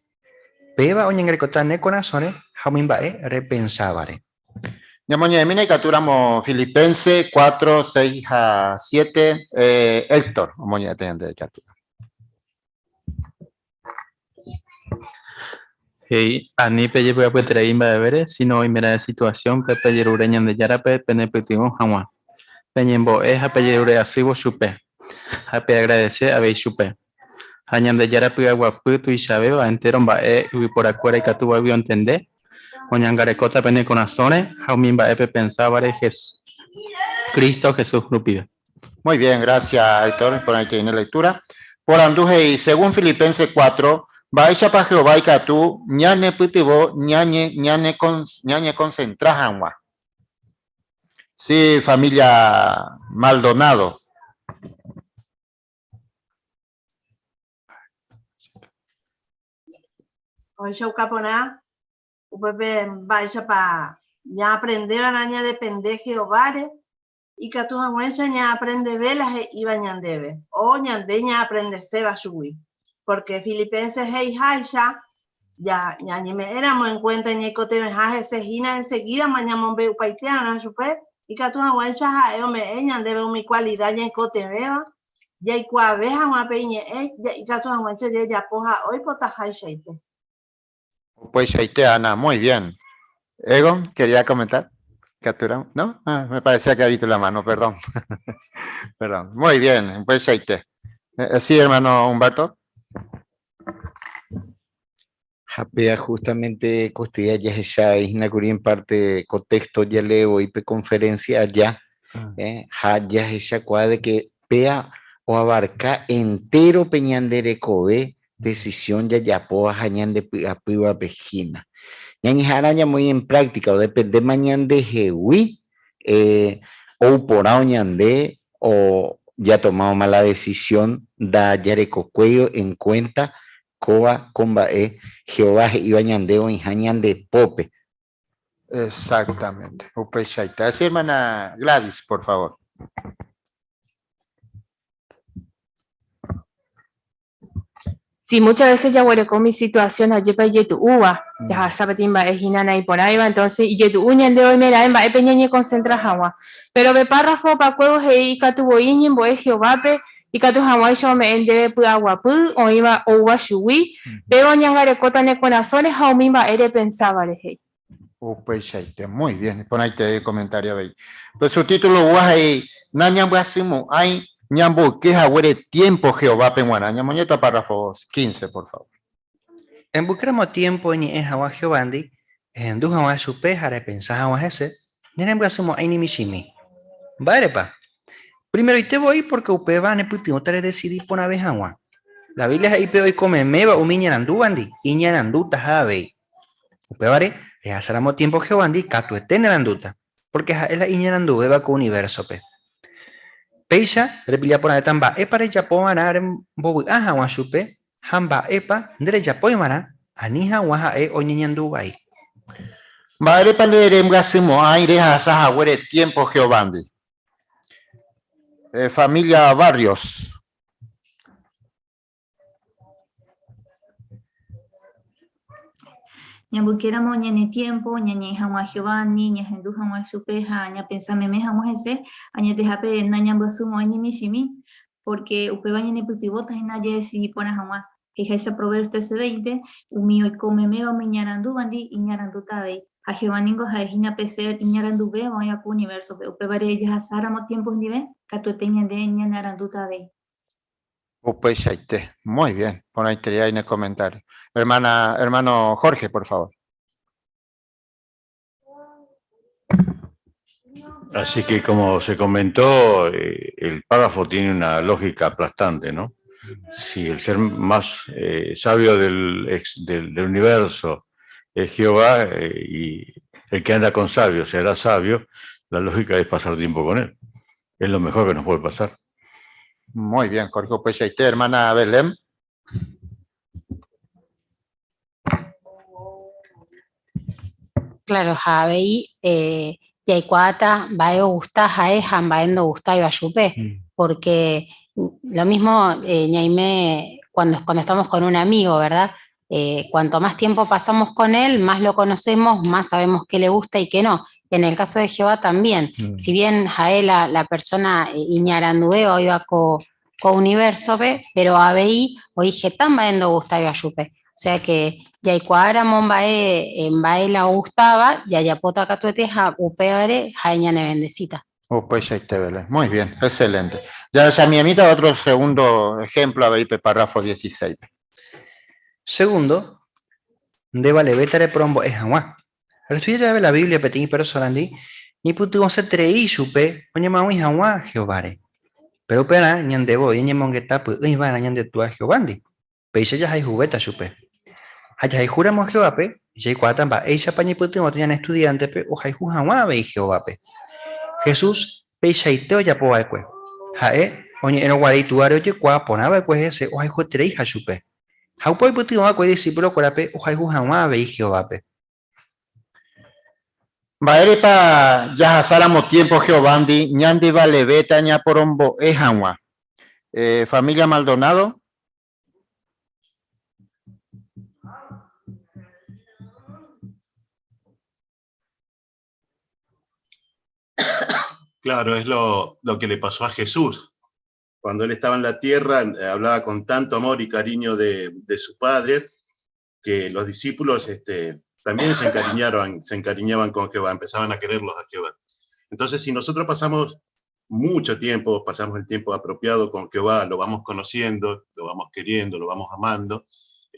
Péva oñangarekóta ne korasõre ha umi mba'e repensávare. Ñamoñe'ẽmína ikatúramo Filipense 4, 6 ha 7, Héctor omoñe'ẽta ñande ikatúramo. He'i, Ani pejepy'apyeterei mba'evére, síno oimeraẽ situasiónpe pejerure Ñandejárape penepytyvõ hag̃ua. Peñembo'e ha pejerure asývo chupe, ha peagradese avei chupe. Ha Ñandejára py'aguapy tuichavéva entéro mba'e yvyporakuéra ikatúvagui ontende, oñangarekóta pene korasõre ha umi mba'e pepensávare Cristo Jesús rupive. Muy bien, gracias Héctor por ahí tiene lectura. Porandu he'i, según Filipenses 4, mba'éichapa Jehová ikatu ñanepytyvõ ñañe ñane ñañekonsentra hag̃ua? Sí, familia Maldonado. Ohechauka porã upépe mba'éichapa ñaaprendeva'erã ñadepende Jehováre ikatu hag̃uáicha ñaaprendeve la he'íva ñandéve o ñande ñaaprendeséva chugui. Pórke Filipenses he'iháicha, ñañeme'ẽramo enkuénta ñaikotevẽha hese hína ensegídama ñamombe'upaite'arã chupe, ikatu hag̃uáicha ha'e ome'ẽ ñandéve umi kualida ñaikotevẽva jaikuaave hag̃ua pe iñe'ẽ ikatu hag̃uáicha jajapo ha oipotahaichaite. Upeichaite, Ana, muy bien. Egon, quería comentar. Captura, ¿no? Ah, me parecía que había visto la mano, perdón. Perdón. Muy bien, upeichaite. Sí, hermano Humberto. Ha péa justamente kostýa jahecha hína kuri en parte ko texto jalee voi pe conferencia aja, ha jahechakuaa de que péa oabarca entero pe ñande rekove decisión jajapóva ha ñande py'apývape hína. Ñañeha'ãrã ñamoĩ en práctica, odependéma ñandehegui ou porã o ñande o jatomávo mala decisión ndajarekokuéi en cuenta Kóva ko mba'e Jehová he'íva ñande oĩha ñande pópe. Exactamente, upeichaite. Así, hermana Gladys, por favor. Sí, muchas veces jaguereko umi situación ajépa ijetu'úva, jahasa peteĩ mba'e hína naiporãiva, entonces ijetu'u ñande oimeraẽ mba'épe ñañekonsentra hag̃ua. Péro pe párrafo opakuévo he'i ikatu voi eñembo'e Jehovápe Ikatu hag̃uáicha ome'ẽ ndéve py'aguapy oĩva oúva chugui, péva oñangarekóta ne korasõre ha umi mba'e repensáva rehe. Upeichaite, muy bien, iporãite comentario avei. Pe subtítulo oúva he'i, Nañambyasymo'ãi ñamboyke haguére tiempo Jehovápe g̃uarã. Ñamoñe'ẽta párrafo 15, por favor. Emboykéramo tiémpo eñe'ẽ hag̃ua Jehovándi, ehendu hag̃ua chupe ha repensa hag̃ua hese, nerembyasymo'ãi ni michĩmi. Mba'érepa? Primeroite voi pórke upéva nepytyvõta redesidi porãve hag̃ua. La Biblia he'i pe oiko meméva umi iñarandúvandi, iñarandútaha avei. Upévare, rehasáramo tiémpo Jehovándi katuete nerandúta, pórke ha'e la iñaranduvéva ko univérsope. Péicha repilla porãvéta mba'épa rejapo va'erã rembovy'a hag̃ua chupe Ha mba'épa nderejapói va'erã ani hag̃ua ha'e oñeñandu vai? Mba'érepa nde rembyasymo'ãi rehasa haguére tiémpo Jehovándi? Família Barrios. Ñamboykéramo ñane tiémpo ñañe'ẽ hag̃ua Jehovándi, ñahendu hag̃ua chupe ha ñapensa meme hag̃ua hese, añetehápe nañambyasymo'ãi ni michĩmi, pórke upéva ñanepytyvõta hína jadesidi porã hag̃ua. He'iháicha Proverbios 13:20, Umi oiko meméva umi iñarandúvandi, iñarandúta avei. Ha Jehová ningo ha'e hína pe Ser iñaranduvéva oĩva ko univérsope, upévare jahasáramo tiémpo hendive, katuete ñande ñanearandúta avei. Upeichaite. Muy bien. Porãiterei ne comentario. Hermana, hermano Jorge, por favor. Así que como se comentó, eh, el párrafo tiene una lógica aplastante, ¿no? Si el ser más eh, sabio del, del, universo es Jehová eh, y el que anda con sabios será sabio, la lógica es pasar tiempo con él. Es lo mejor que nos puede pasar. Muy bien, Jorge Upeichaite, hermana Belén. Claro, ha avei eh, jaikuaáta mba'e ogusta ha'e ha mba'e ndogustáiva chupe, porque lo mismo eh, ñaime cuando, cuando estamos con un amigo, ¿verdad? Eh, cuanto más tiempo pasamos con él, más lo conocemos, más sabemos qué le gusta y qué no. En el caso de Jehová también, si bien ha'e la, la persona eh, iñaranduvéva oĩva ko, ko universo-pe, pero avei oĩ heta mba'e ndogustáiva chupe. O sea que jaikuaáramo mba'e mba'e la ogustáva, jajapóta katuete ha upévare ha'e ñanevendesíta. Upeichaite, Belén. Muy bien, excelente. Jahechamiemíta otro segundo ejemplo avei pe párrafo 16-pe. Segundo, nde valevéta reporombo'e hag̃ua. Restudia jave la Biblia peteĩ persónandi, ñaipytyvõseterei chupe oñemoag̃ui hag̃ua Jehováre. Péro upearã ñande voi ñañemongeta py'ỹi va'erã ñande Túa Jehovándi. Péicha jahayhuvéta chupe. Ha jahayhúramo Jehovápe, jaikuaáta mba'éichapa ñaipytyvõta ñane estudiántepe ohayhu hag̃ua avei Jehovápe. Jesús peichaite ojapo va'ekue. Ha'e oñe'ẽrõ guare Itúare ojekuaa porã va'ekue hese ohayhuetereiha chupe. Ha upe oipytyvõ va'ekue idisipulokuérape ohayhu hag̃ua avei Jehovápe. Mba'érepa jahasáramo tiémpo Jehovándi ñandevalevéta ñaporombo'e hag̃ua? Familia Maldonado. Claro, es lo, lo que le pasó a Jesús. Cuando él estaba en la tierra, hablaba con tanto amor y cariño de, de su padre, que los discípulos este, también se encariñaron, se encariñaban con Jehová, empezaban a quererlos a Jehová. Entonces, si nosotros pasamos mucho tiempo, pasamos el tiempo apropiado con Jehová, lo vamos conociendo, lo vamos queriendo, lo vamos amando.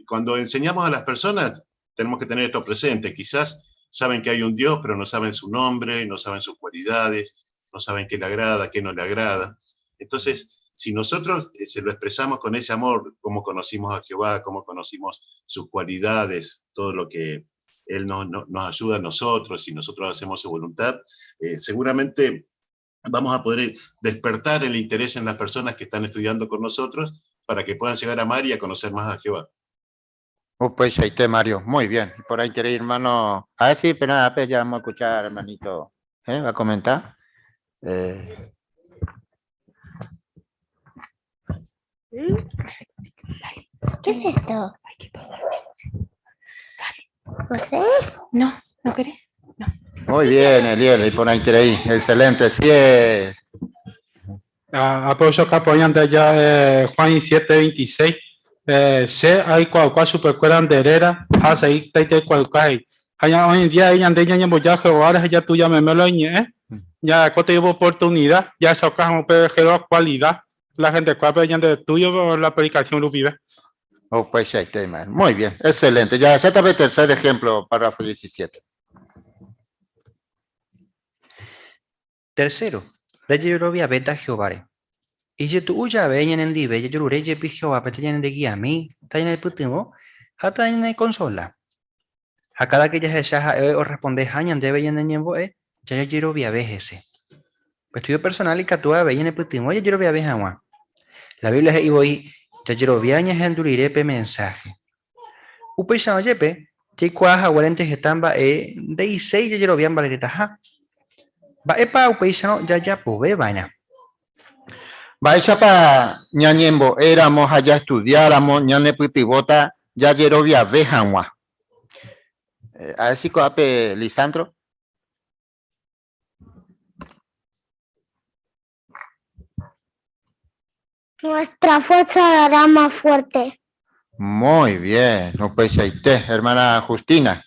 Cuando enseñamos a las personas, tenemos que tener esto presente. Quizás saben que hay un Dios, pero no saben su nombre, no saben sus cualidades, no saben qué le agrada, qué no le agrada. Entonces, si nosotros eh, se lo expresamos con ese amor, cómo conocimos a Jehová, cómo conocimos sus cualidades, todo lo que Él nos, nos ayuda a nosotros, si nosotros hacemos su voluntad, eh, seguramente vamos a poder despertar el interés en las personas que están estudiando con nosotros para que puedan llegar a amar y a conocer más a Jehová. Oh, pues ahí está, Mario. Muy bien. Por ahí quiere ir, hermano. Ah, sí, pero nada, pues ya vamos a escuchar, hermanito. ¿Eh? ¿Va a comentar? Eh... ¿Qué es esto? ¿José? No, ¿no querés? No. Muy bien, Eliel, y por ahí quiere ir. Excelente, sí. Eh. Apoyo acá apoyando ya eh, Juan 7:26. Eh, che aikuaauka chupekuéra nde réra ha segui taitaikuaauka he'i. Ha ña hoy en día ñande ñañemboja Jehová rehe jatuja meme la iñe'ẽ, jarekóta oportunidad jahechauka hag̃ua upe Jehová cualidad la gentekuérape ñande estudio la predicación rupive. Upeichaite, hermano. Muy bien, excelente. Jahecháta pe tercer ejemplo, párrafo 17. Tercero, rejeroviavéta Jehováre. Ijetu'u jave ñanendive jajerure jepi Jehovápe tañandegiami, tañanepytyvõ ha tañanekonsola. Ha káda ke jahecha ha'e orrespondeha ñandéve ñane ñembo'e, jajeroviave hese. Pe estudio personal ikatu avei ñanepytyvõ jajeroviave hag̃ua. La Biblia he'i voi, Jajerovia ñahendu rire pe mensáhe. Upéicharõ jepe, jaikuaa haguérente heta mba'e nde'iséi jajerovia mbaretetaha. Mba'épa upéicharõ jajapove va'erã? Mba'éichapa ñañembo'éramo ha jaestudiáramo ñanepytyvõta jajeroviave hag̃ua? Ahési ko'ápe Lisandro. Nuestra fuerza hará más fuerte. Muy bien, upeichaite, hermana Justina.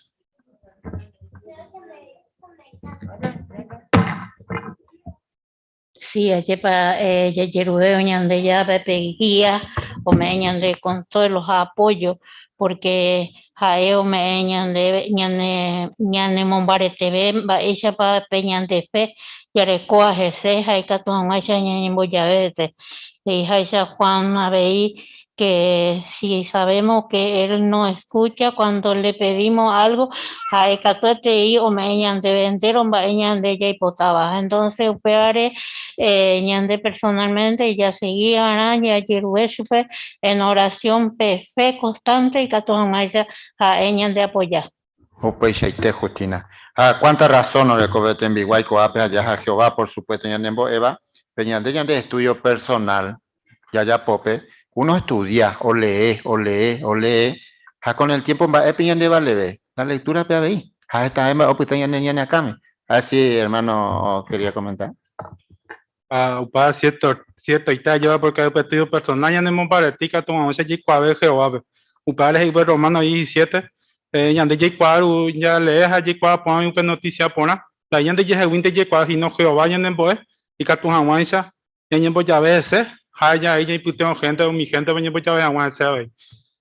Sí, ajépa eh, jajerure Ñandejárape pe guía, ome'ẽ ñande consuelo ha apoyo, porque ha'e ome'ẽ ñandéve ñane ñanemombareteve mba'éichapa pe ñande fe jarekóva hese ha ikatu hag̃uáicha ñañembojave hese. He'iháicha Juan avei que si sabemos que él nos escucha cuando le pedimos algo, ha'e katuetei ome'ẽ ñandéve entéro mba'e ñande jaipotáva. Entonces upévare eh, ñande personalmente jasegi va'erã jajerure chupe en oración pe fe constante ikatu hag̃uáicha ha'e ñandeapoja. Upeichaite, Justina. Ha cuánta razón orekove tembiguái ko'ápe aja ha Jehová, por supuesto, ñanembo'éva, pe ñande ñande estudio personal jajapópe, uno estudia, olee, olee, olee, ha con el tiempo mba'épe ñandevaleve, la lectura-pe avei, ha hetave mba'e opyta ñane ñane akãme. A ver si hermano quería comentar. Ah, upéva cierto, ciertoite ajéva porque upe estudio personal ñanemombarete ikatu hag̃uáicha jaikuaave Jehovápe. Upévare he'i upe Romanos 17, eh, ñande jaikuaa ru jalee ha jaikuaa porã upe noticia porã, la ñandejeheguínte jaikuaa sino Jehová ñanembo'e ikatu hag̃uáicha ñañembojave hese ha ja'e ñaipytyvõ hénte umi héntepe oñembojave hag̃ua hese avei.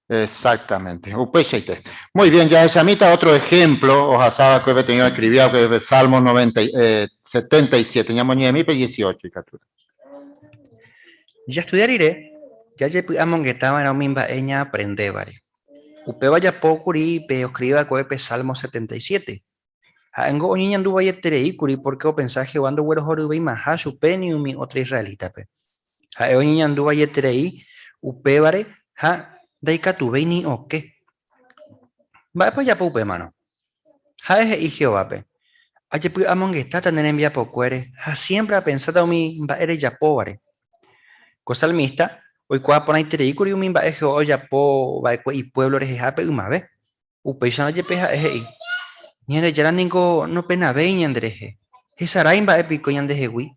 Exactamente, upeichaite. Muy bien, jahechamíta otro ejemplo ohasa va'ekue peteĩ oescribi va'ekue pe Salmo 90, 77, ñamoñe'ẽmi pe 18 ikatu. Jastudia rire, jajepy'amongetava'erã umi mba'e ñaaprendévare. Upéva ojapókuri pe oskriviva'ekue pe Salmo 77. Ha'éngo oñeñandu vaieterei kuri pórke opensa Jehová ndoguerohoryveimaha chupe ni umi ótro israelítape. Ha'e oñeñandu vaieterei upévare ha ndaikatuvéi ni oke. Mba'épa ojapo upémarõ? Ha'e he'i Jehovápe, Ajepy'amongetáta ne rembiapokuére ha siémpre apensáta umi mba'e rejapóvare. Ko salmísta oikuaa porãiterei kuri umi mba'e Jehová ojapo va'ekue ipuévlo rehehápe ymave. Upéicharõ jepe ha'e he'i, Ñandejára ningo nopenavéi ñanderehe, hesarái mba'e piko ñandehegui,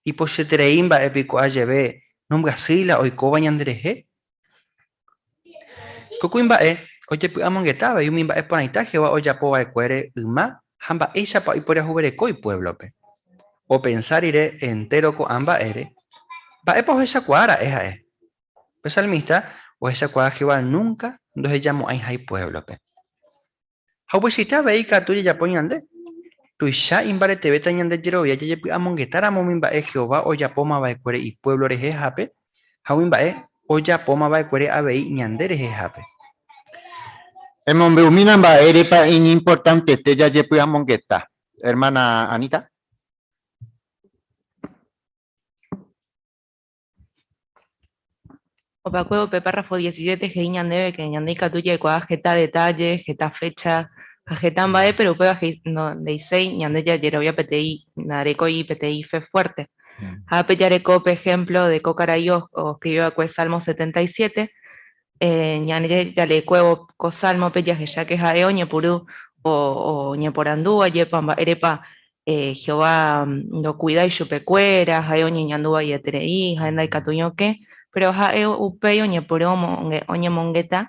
ipochyeterei mba'e piko ajeve nombyasýi la oikóva ñanderehe? Ko kuimba'e ojepy'amongeta avei umi mba'e porãita Jehová ojapo va'ekuére yma ha mba'éichapa oiporiahuvereko ipuévlope. Opensa rire entéro ko'ã mba'ére, mba'épa ohechakuaa ra'e ha'e? Pe salmísta ohechakuaa Jehová núnka ndohejamo'ãiha ipuévlope. Ha upeichaite avei ikatu jajapo ñande. Tuicha imbaretevéta ñande jerovia jajepy'amongetáramo umi mba'e Jehová ojapóma va'ekuére ipuévlo rehehápe ha umi mba'e ojapóma va'ekuére avei ñande rehehápe. Emombe'umína mba'érepa iñimportantete jajepy'amongeta, ermána Anita. Opakuévo pe párrafo 17 he'i ñandéve que ñande ikatu jaikuaa heta detalle, heta fecha ha heta mba'e, pero upéva he'i no nde'iséi ñande jajerovia peteĩ ndarekói peteĩ fe fuerte. Ha pe jareko pe ejemplo de ko karai oscribi va'ekue Salmo 77, ñande jaleekuévo ko Salmo-pe jahecha que ha'e oñepyrũ oñeporandu ajépa mba'érepa Jehová ndokuidái chupekuéra, ha'e oñeñandu vaieterei, ha'e ndaikatúi okẽ, péro ha'e upéi oñepyrũ oñemongeta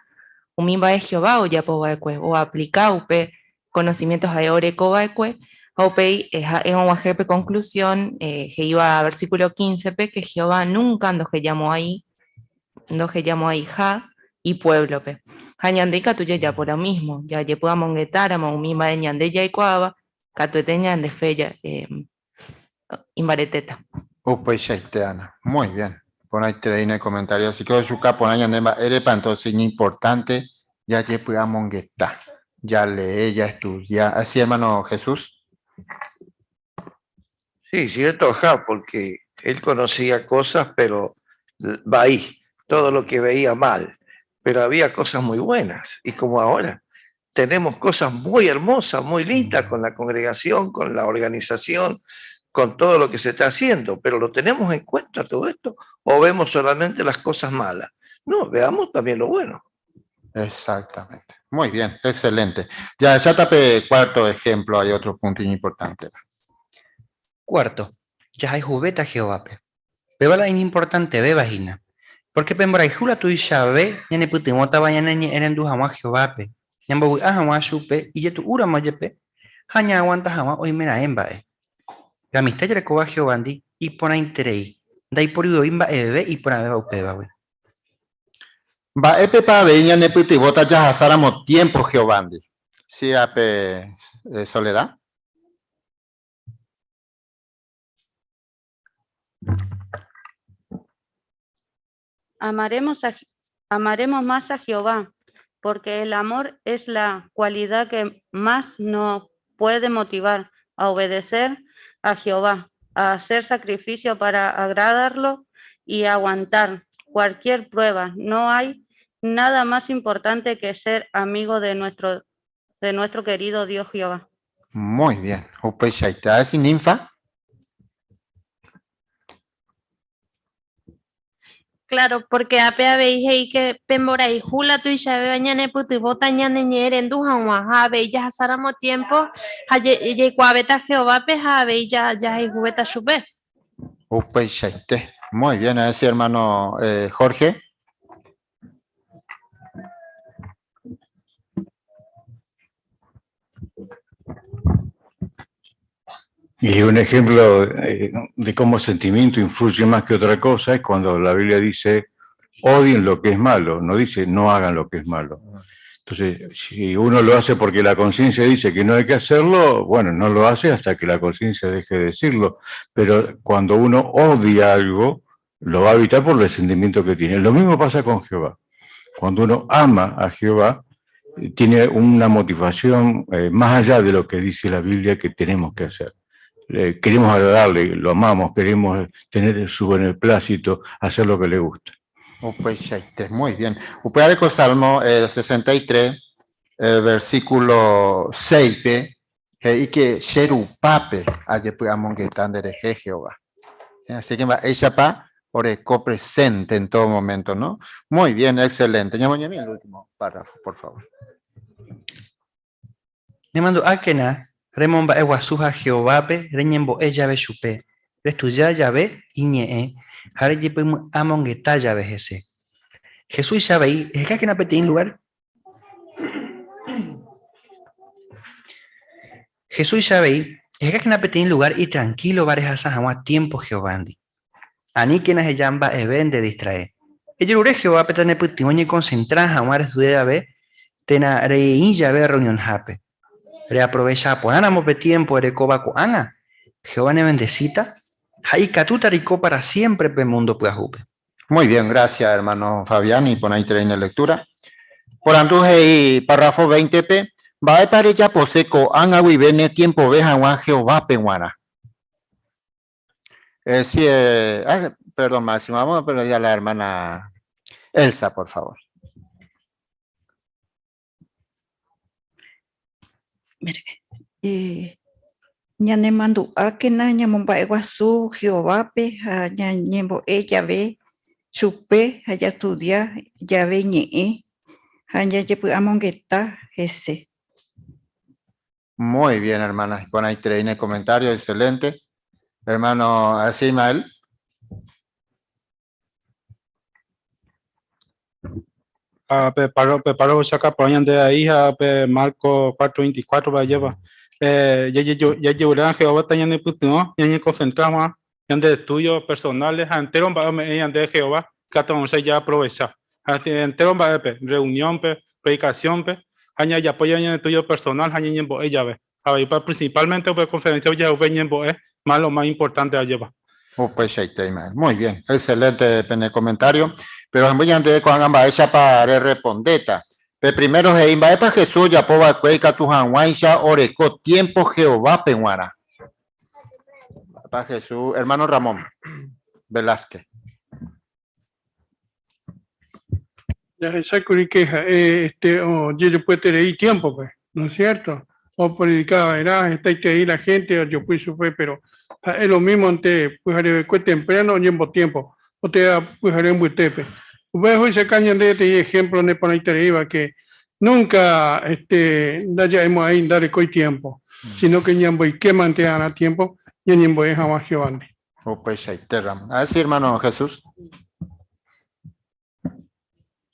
umi mba'e Jehová ojapo va'ekue, oaplika upe konosimiénto ha'e oreko va'ekue, ha upéi ha'e og̃uahẽ pe konklusión he'íva versíkulo quíncepe ke Jehová núnka ndohejamo'ãi ndohejamo'ãiha ipuévlope. Ha ñande ikatu jajapo lo mísmo, jajepy'amongetáramo umi mba'e ñande jaikuaáva, Katuete ñande fe imbaretéta. Upeichaite, Ana. Muy bien. Porãiterei ne comentario. Así que ohechuka porã ñande mba'érepa entonces iñimportante jajepy'amongeta, jalee, jaestudia. Así, hermano Jesús. Sí, cierto, ja, porque él conocía cosas, pero va ahí, todo lo que veía mal, pero había cosas muy buenas, y como ahora tenemos cosas muy hermosas, muy lindas con la congregación, con la organización, con todo lo que se está haciendo, pero ¿lo tenemos en cuenta todo esto o vemos solamente las cosas malas? No, veamos también lo bueno. Exactamente. Muy bien, excelente. Ya, ya tape cuarto ejemplo, hay otro punto importante. Cuarto, jahayhuvéta Jehovápe. Péva la iñimportantevéva hína, pórke pe mborayhu la tuichave ñanepytyvõtava ñaneñe'ẽrendu hag̃ua Jehovápe, ñambovy'a hag̃ua chupe ijetu'úramo jepe ha ñaaguanta hag̃ua oimeraẽ mba'e. Pe amista jarekóva Jehovándi iporãiterei, ndaipóri voi mba'eve iporãvéva upévagui. Mba'épepa avei ñanepytyvõta jahasáramo tiémpo Jehovándi? Si ápe Soledad. Amaremos, a, amaremos más a Jehová, porque el amor es la cualidad que más nos puede motivar a obedecer a Jehová, a hacer sacrificio para agradarlo y aguantar cualquier prueba. No hay nada más importante que ser amigo de nuestro, de nuestro querido Dios Jehová. Muy bien. Upeichaite. A ver si ninfa. Claro, porque ápe avei he'i ke pe mborayhu la tuichavéva ñanepytyvõta ñaneñe'ẽrendu hag̃ua, ha avei jahasáramo tiémpo ha jaikuaavéta Jehovápe ha avei jahayhuvéta chupe. Upeichaite. Muy bien, a ver si hermano eh, Jorge. Y un ejemplo eh, de cómo el sentimiento influye más que otra cosa es cuando la Biblia dice odien lo que es malo, no dice no hagan lo que es malo. Entonces, si uno lo hace porque la conciencia dice que no hay que hacerlo, bueno, no lo hace hasta que la conciencia deje de decirlo. Pero cuando uno odia algo, Lo va a evitar por el sentimiento que tiene. Lo mismo pasa con Jehová. Cuando uno ama a Jehová, tiene una motivación eh, más allá de lo que dice la Biblia que tenemos que hacer. queremos agradarle, lo amamos, queremos tener su beneplácito, hacer lo que le gusta. Muy bien. Upe Salmo 63, eh, versículo 6, he'i ke che rupápe ajepy'amongeta nderehe, Jehová. Así que mba'éichapa oreko presente en todo momento, ¿no? Muy bien, excelente. Ñamoñemi el último párrafo, por favor. Nemandu'ákena remomba'eguasuha Jehovápe reñembo'e jave chupe, restudia jave Iñe'ẽ ha rejepy'amongeta jave hese. Jesúicha avei, ehekákena peteĩ lugár Jesúicha avei, ehekákena peteĩ lugár itrankílova rehasa hag̃ua tiémpo Jehovándi. Aníkena eheja mba'eve ndedistrae. Ejerure Jehovápe tanepytyvõ eñekonsentra hag̃ua restudia jave térã reĩ jave rreunionhápe. Reaprovecha porãramo pe tiémpo erekóva ko'ág̃a, Jehová nevendesíta ha ikatúta reiko pára siémpre pe múndo pyahúpe. Muy bien, gracias hermano Fabián, iporãiterei ne lectura. Porandu he'i párrafo 20-pe, Mba'épa rejapose ko'ág̃a guive ne tiempove hag̃ua Jehovápe g̃uarã? Eh, sí, eh, ah, perdón, Máximo, vamos a pedir a la hermana Elsa, por favor. Eh, ñanemandu'ákena ñamomba'eguasu Jehovápe ha ñañembo'e jave chupe ha jastudia jave ñe'ẽ ha jajepy'amongeta hese. Muy bien, hermana. Iporãiterei ne comentario, excelente. Hermano Asimael. Ha pe párrafo, pe párrafo chaka porã ñande ahí ha pe Marco 4:24 pa ajépa. Eh, jajeguerã Jehová ta ñanepytyvõ, ñañeconcentra hag̃ua ñande estudio personales ha entero mba'e ome'ẽ ñande Jehová ikatu hag̃uáicha jaaprovecha. Ha entero mba'épe, reunión-pe, predicación-pe, ha ñajapo jave ñande estudio personal ha ñañembo'e jave. Avei pa principalmente upe conferencia ojehu pe ñembo'e más lo más importante ajépa. Upeichaite Ismael. Muy bien, excelente pene comentario. Pero hemby ñande ko'ág̃a mba'éichapa rerrepondéta. Pe primero he'i mba'épa Jesús ojapo va'ekue ikatu hag̃uáicha oreko tiémpo Jehovápe g̃uarã. Mba'épa Jesús, hermano Ramón Velázquez. Jahechákuri ke ha'e este ojejopyeterei tiémpope, ¿no es cierto? Opredika va'erã hetaiterei la hénte ojopy chupe, péro ha'e lomímonte pyharevekue tempráno oñembotiémpo, otea pyhare mbytépe. Upéva ohechakuaa ñande peteĩ ehémplo neporãitereíva ke núnka este ndaja'emo'ãi ndarekói tiémpo, síno ke ñamboykémante va'erã tiémpo ñañembo'e hag̃ua Jehovándi. Upeichaite ramo. A decir, hermano Jesús.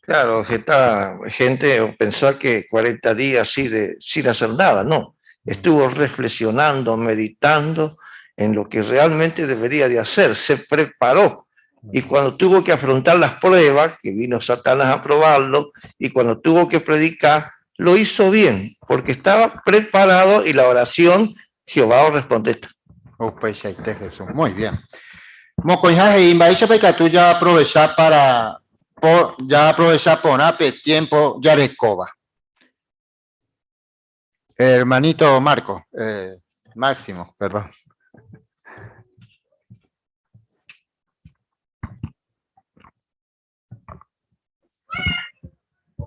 Claro, heta gente opensa que 40 días así de, sin hacer nada, no. Estuvo reflexionando, meditando en lo que realmente debería de hacer, se preparó. Y cuando tuvo que afrontar las pruebas, que vino Satanás a probarlo, y cuando tuvo que predicar, lo hizo bien, porque estaba preparado y la oración Jehová responde. Upeichaite Jesús. Muy bien. Mokõiha he'i mba'éichapa ikatu jaaprovecha para jaaprovecha porã pe tiempo jarekóva. Hermanito Marco, eh, Máximo, perdón.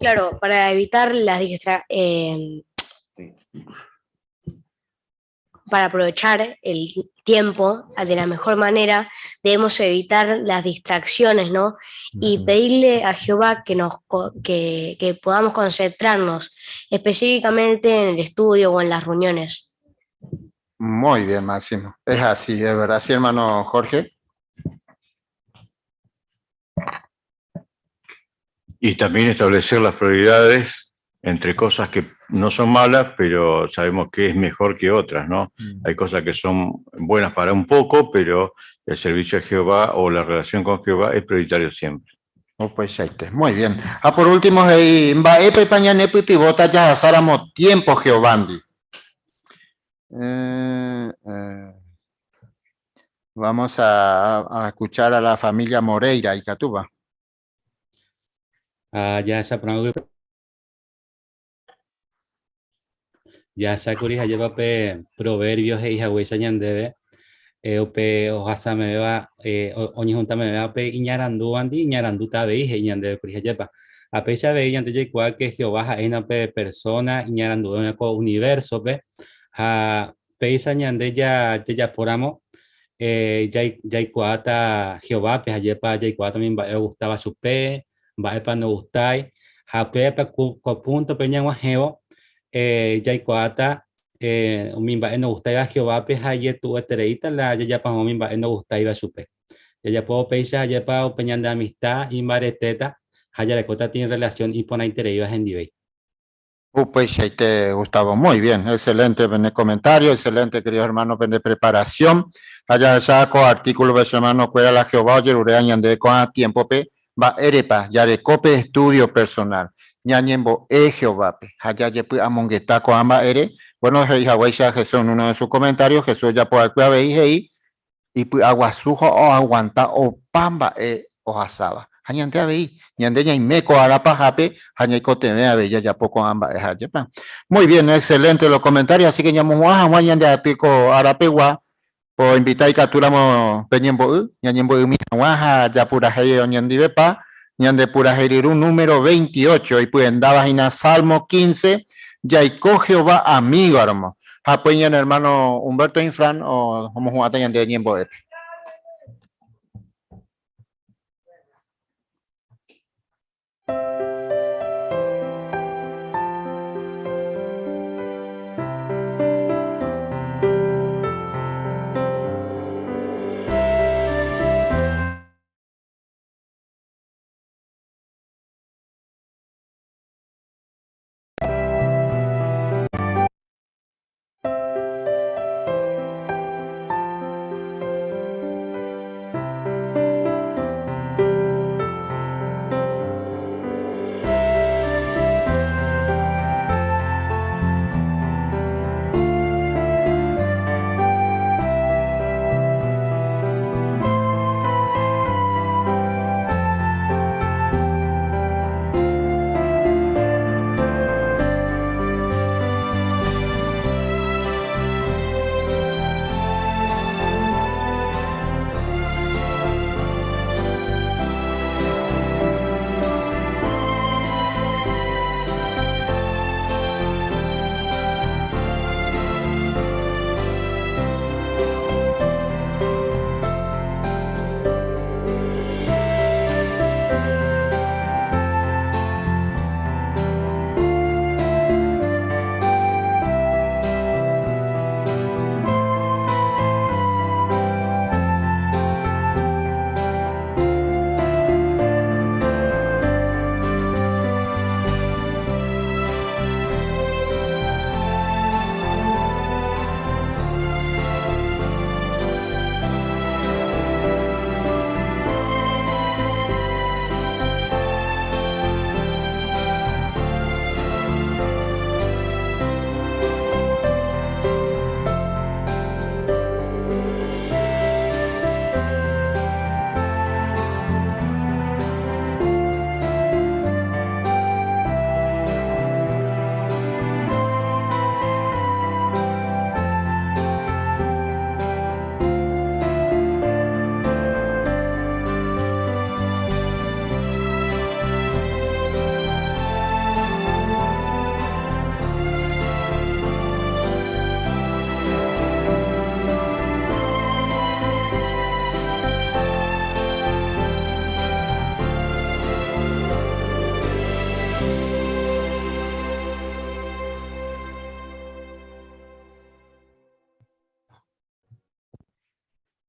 Claro, para evitar las distra eh, para aprovechar el tiempo de la mejor manera, debemos evitar las distracciones, ¿no? Y pedirle a Jehová que, nos, que, que podamos concentrarnos específicamente en el estudio o en las reuniones. Muy bien, Máximo. Es así, es verdad. Sí, hermano Jorge. Y también establecer las prioridades entre cosas que no son malas, pero sabemos que es mejor que otras, ¿no? Mm. Hay cosas que son buenas para un poco, pero el servicio a Jehová o la relación con Jehová es prioritario siempre. Upeichaite. Muy bien. Ha por último, he'i, mba'épepa ñanepytyvõta jahasáramo tiempo Jehovándi? Eh, eh. Vamos a escuchar a la familia Moreira, Ikatúpa. Ha jahecha porã jahechákuri hajépa pe proverbio he'i haguéicha ñandéve upe ohasa mevéva oñehunta mevéva pe iñarandúvandi iñarandúta avei he'i ñandéve kuri hajépa. Ha péicha avei ñande jaikuaa ke Jehová ha'éhina pe persóna iñaranduvéva ko univérsope ha péicha ñande jajapóramo jaikuaáta Jehovápe hajépa jaikuaáta umi mba'e ogustáva chupe, mba'épa ndogustái, ha upépe ko púntope ñag̃uahẽvo jaikuaáta umi mba'e ndogustáiva Jehovápe ha ijetu'uetereíta la jajapo hag̃ua umi mba'e ndogustáiva chupe. Jajapóvo péicha ajépa upe ñande amista imbaretéta ha jarekóta tĩ rrelasión iporãitereíva hendivéi. Upeichaite, Gustavo. Muy bien, excelente pene comentario, excelente, queridos hermanos, pende preparación. Ha jahecha ko artículo-pe che hermano-kuéra la Jehová ojeruréva ñandéve ko'ã tiempo-pe mba'érepa jareko pe estudio personal. Ñañembo'e Jehovápe ha jajepy'amongeta ko'ã mba'ére. Bueno, he'i haguéicha Jesús en uno de sus comentarios, Jesús ojapo va'ekue avei he'i Ipy'aguasu ha oaguanta opa mba'e ohasáva. Ha ñande avei, ñande ñaime ko ára pahápe ha ñaikotevẽ avei jajapo ko'ã mba'e ha ajépa. Muy bien, excelente los comentarios, así que ñamohu'ã hag̃ua ñande aty ko ára pegua, poinvita ikatúramo peñembo'y, ñañembo'ymi hag̃ua ha japurahéi oñondivepa ñande purahéi ryru número 28, ipyendáva hína Salmo 15, Jaiko Jehová amígoramo. Ha upéi ñane hermano Humberto Infran omohu'ãta ñande ñembo'épe.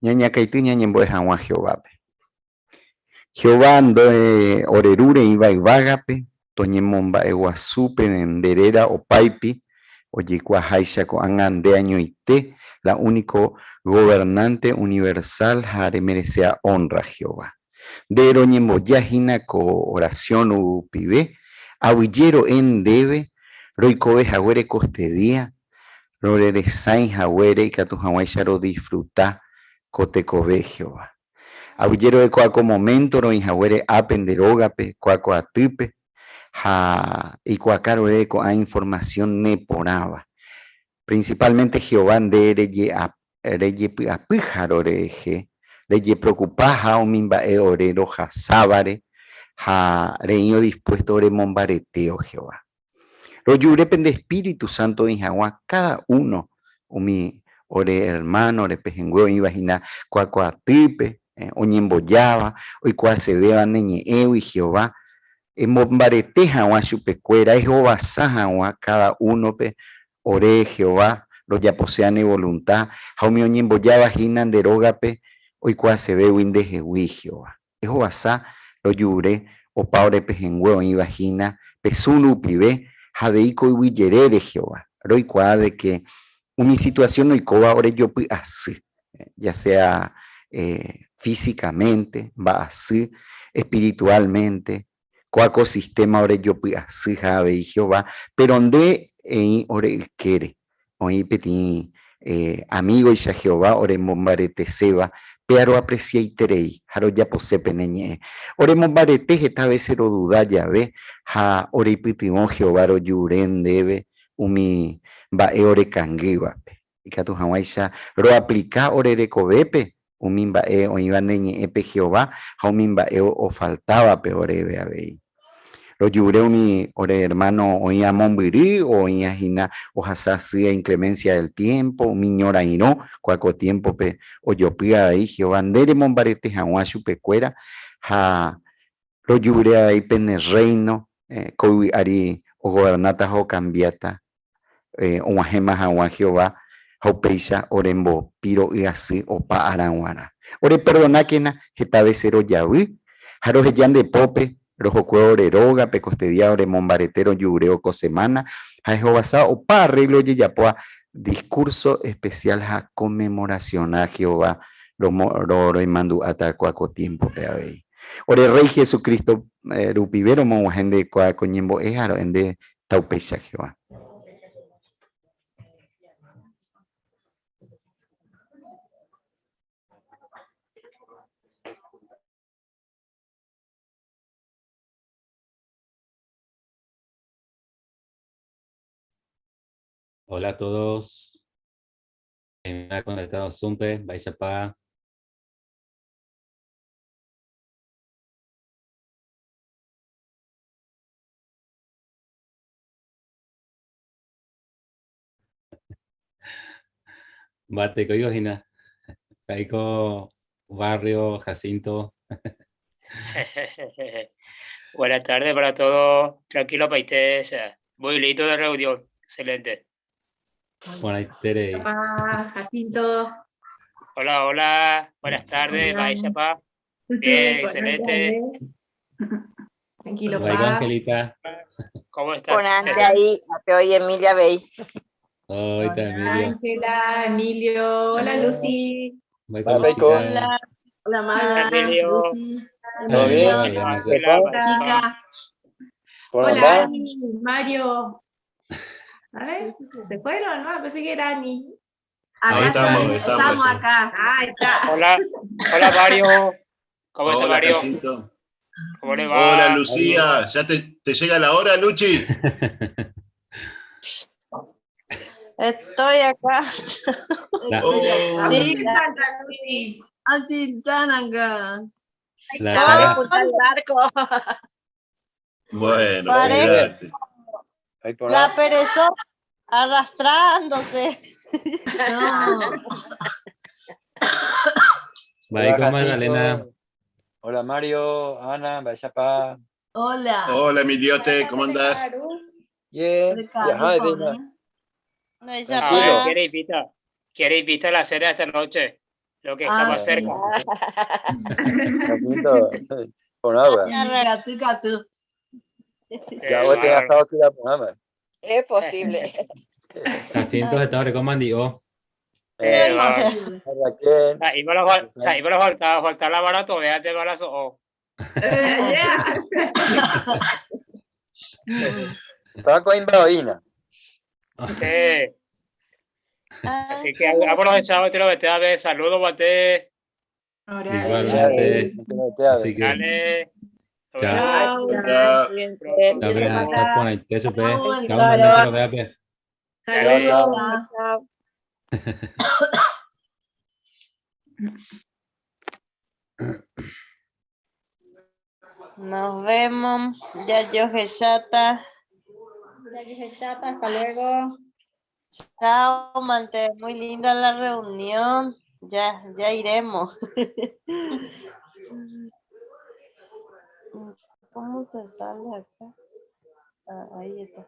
Ñañakaity ñañembo'e hag̃ua Jehovápe. Jehová nde ore Ru reĩva yvágape, toñemomba'eguasu pe nde réra opáipi, ojeikuaaháicha ko'ág̃a nde añoite la úniko Governánte Universál ha remeresea ónrra, Jehová. Nde roñemboja hína ko orasión rupive, aguyje ro'e ndéve roikove haguére kostedía, roreresãi haguére ikatu hag̃uáicha rodisfruta. Ko tekove, Jehová. Aguyje ro'ekua ko momento roĩ haguére ápe nde rógape, kua ko atýpe, ha eikuaaka ro'e ko'ã información neporãva. Principalmente Jehová nde rejepy'apyha rorehe, rejepreocupaha umi mba'e ore rohasávare ha reĩo dispuesto oremombaretéo, Jehová. Rojure pende Espíritu Santo oĩ hag̃ua káda uno umi ore ermáno, ore pehẽngue oĩva hína ko atýpe, oñembojáva, oikuaasevéva ne ñe'ẽgui, Jehová, emombarete hag̃ua chupekuéra, ehovasa hag̃ua káda únope, ore, Jehová, rojaposea ne volunta, ha umi oñembojáva hína nde rógape oikuaasevégui ndehegui, Jehová. Ehovasa rojure opa ore pehẽngue oĩva hína pe Zoom rupive ha avei ko yvy jerére, Jehová. Roikuaa de que umi situación oikóva orejopy asy, ya sea físicamente, mba'asy, espiritualmente, kóa ko sistema orejopy asy ha avei Jehová, pero nde eĩ ore ykére, oĩ peteĩ amígoicha Jehová oremombareteséva, péa roapresiaiterei ha rojapose pene ñe'ẽ. Oremombarete heta vése roduda jave ha oreipytyvõ Jehová rojure ndéve umi mba'e orekangývape, ikatu hag̃uáicha roaplika ore rekovépe umi mba'e oĩva ne ñe'ẽpe Jehová ha umi mba'e ofaltávape oréve avei. Rojure umi ore ermáno oĩva mombyry oĩva hína ohasa asy inclemencia del tiempo, umi ñorairõ kua ko tiémpope ojopy avei Jehová nde remombarete hag̃ua chupekuéra ha rojure avei pene Rréino ko yvy ári ogovernáta ha okambiáta og̃uahẽma hag̃ua Jehová ha upéicha orembopiro'y asy opa ára g̃uarã. Oreperdonákena heta vése rojavy ha roheja nde pópe rohokue ore rógape kostedia oremombarete roju'ureo ko semána ha ehovasa opa arréglo ojejapóva diskúrso espesiál ha konmemorasionrã Jehová roimandu'áta kua ko tiémpope avei. Ore Rréi Jesucristo rupive romog̃uahẽ nde kua ko ñembo'e ha ro'e nde Taupéicha Jehová. Hola a todos. Me ha conectado Zoom, Mba'éichapa. Mba'eteko hína. Ha'éko barrio Jacinto. Buenas tardes para todos. Tranquilo, paite. Muy lindo de reunión. Excelente. Buenas Papá, Jacinto. Hola, hola. Buenas tardes. Hola. pa. Bien, excelente. Tranquilo, pa. Angelita. ¿Cómo estás? Buenas ahí, hoy Emilia Bey. Hola, Emilio. Ángela, Emilio. Hola, Lucy. Hola. Hola, Mara. Emilio. Lucy. ¿Todo Emilio. bien? Ángela, Chica. Hola, Ani, Mario. A ver, ¿se fueron? No, pensé que era Ani. Ahí Acá estamos, estamos, estamos. estamos acá. Ah, está. Hola, hola Mario. ¿Cómo está Hola, Mario? Jacinto. ¿Cómo le va? Hola, Lucía. ¿Ya te llega la hora, Luchi? Estoy acá. Oh. Sí, ¿Qué falta, Lucy? Así están acá. La acaba de cara, cruzar el barco. Bueno, Parece- cuídate. La perezosa arrastrándose. No. va con Magdalena. Hola Mario, Ana, Mba'éichapa. Hola. Hola, Emiliote, ¿cómo andás? Bien, viajá, Dina. A ver, Tranquilo. ¿quiere invita? ¿Quiere invitar a la cena esta noche? Lo que está Ah, más sí. cerca. Jacinto, con agua. Gatu, gatu. Ya vos te has estado tirando agua. Es posible. Jacinto se está recomendando. Va. Raquel, Ahí me lo ahí me lo faltaba, faltaba la barato, véate balazo. Oh. Yeah. estaba con Invadoína. Sí. Así que aprovechado te lo vete a ver. Saludos, guate. Igualmente. Así que, Dale. chao. Chao. Chao, chupe. Chao, ñande rógape. Chao, Chao. Nos vemos. Ya yo chata. Ya dije chata, hasta luego. Chao, Mante. Muy linda la reunión. Ya, ya iremos. ¿Cómo se sale acá? Ah, ahí está.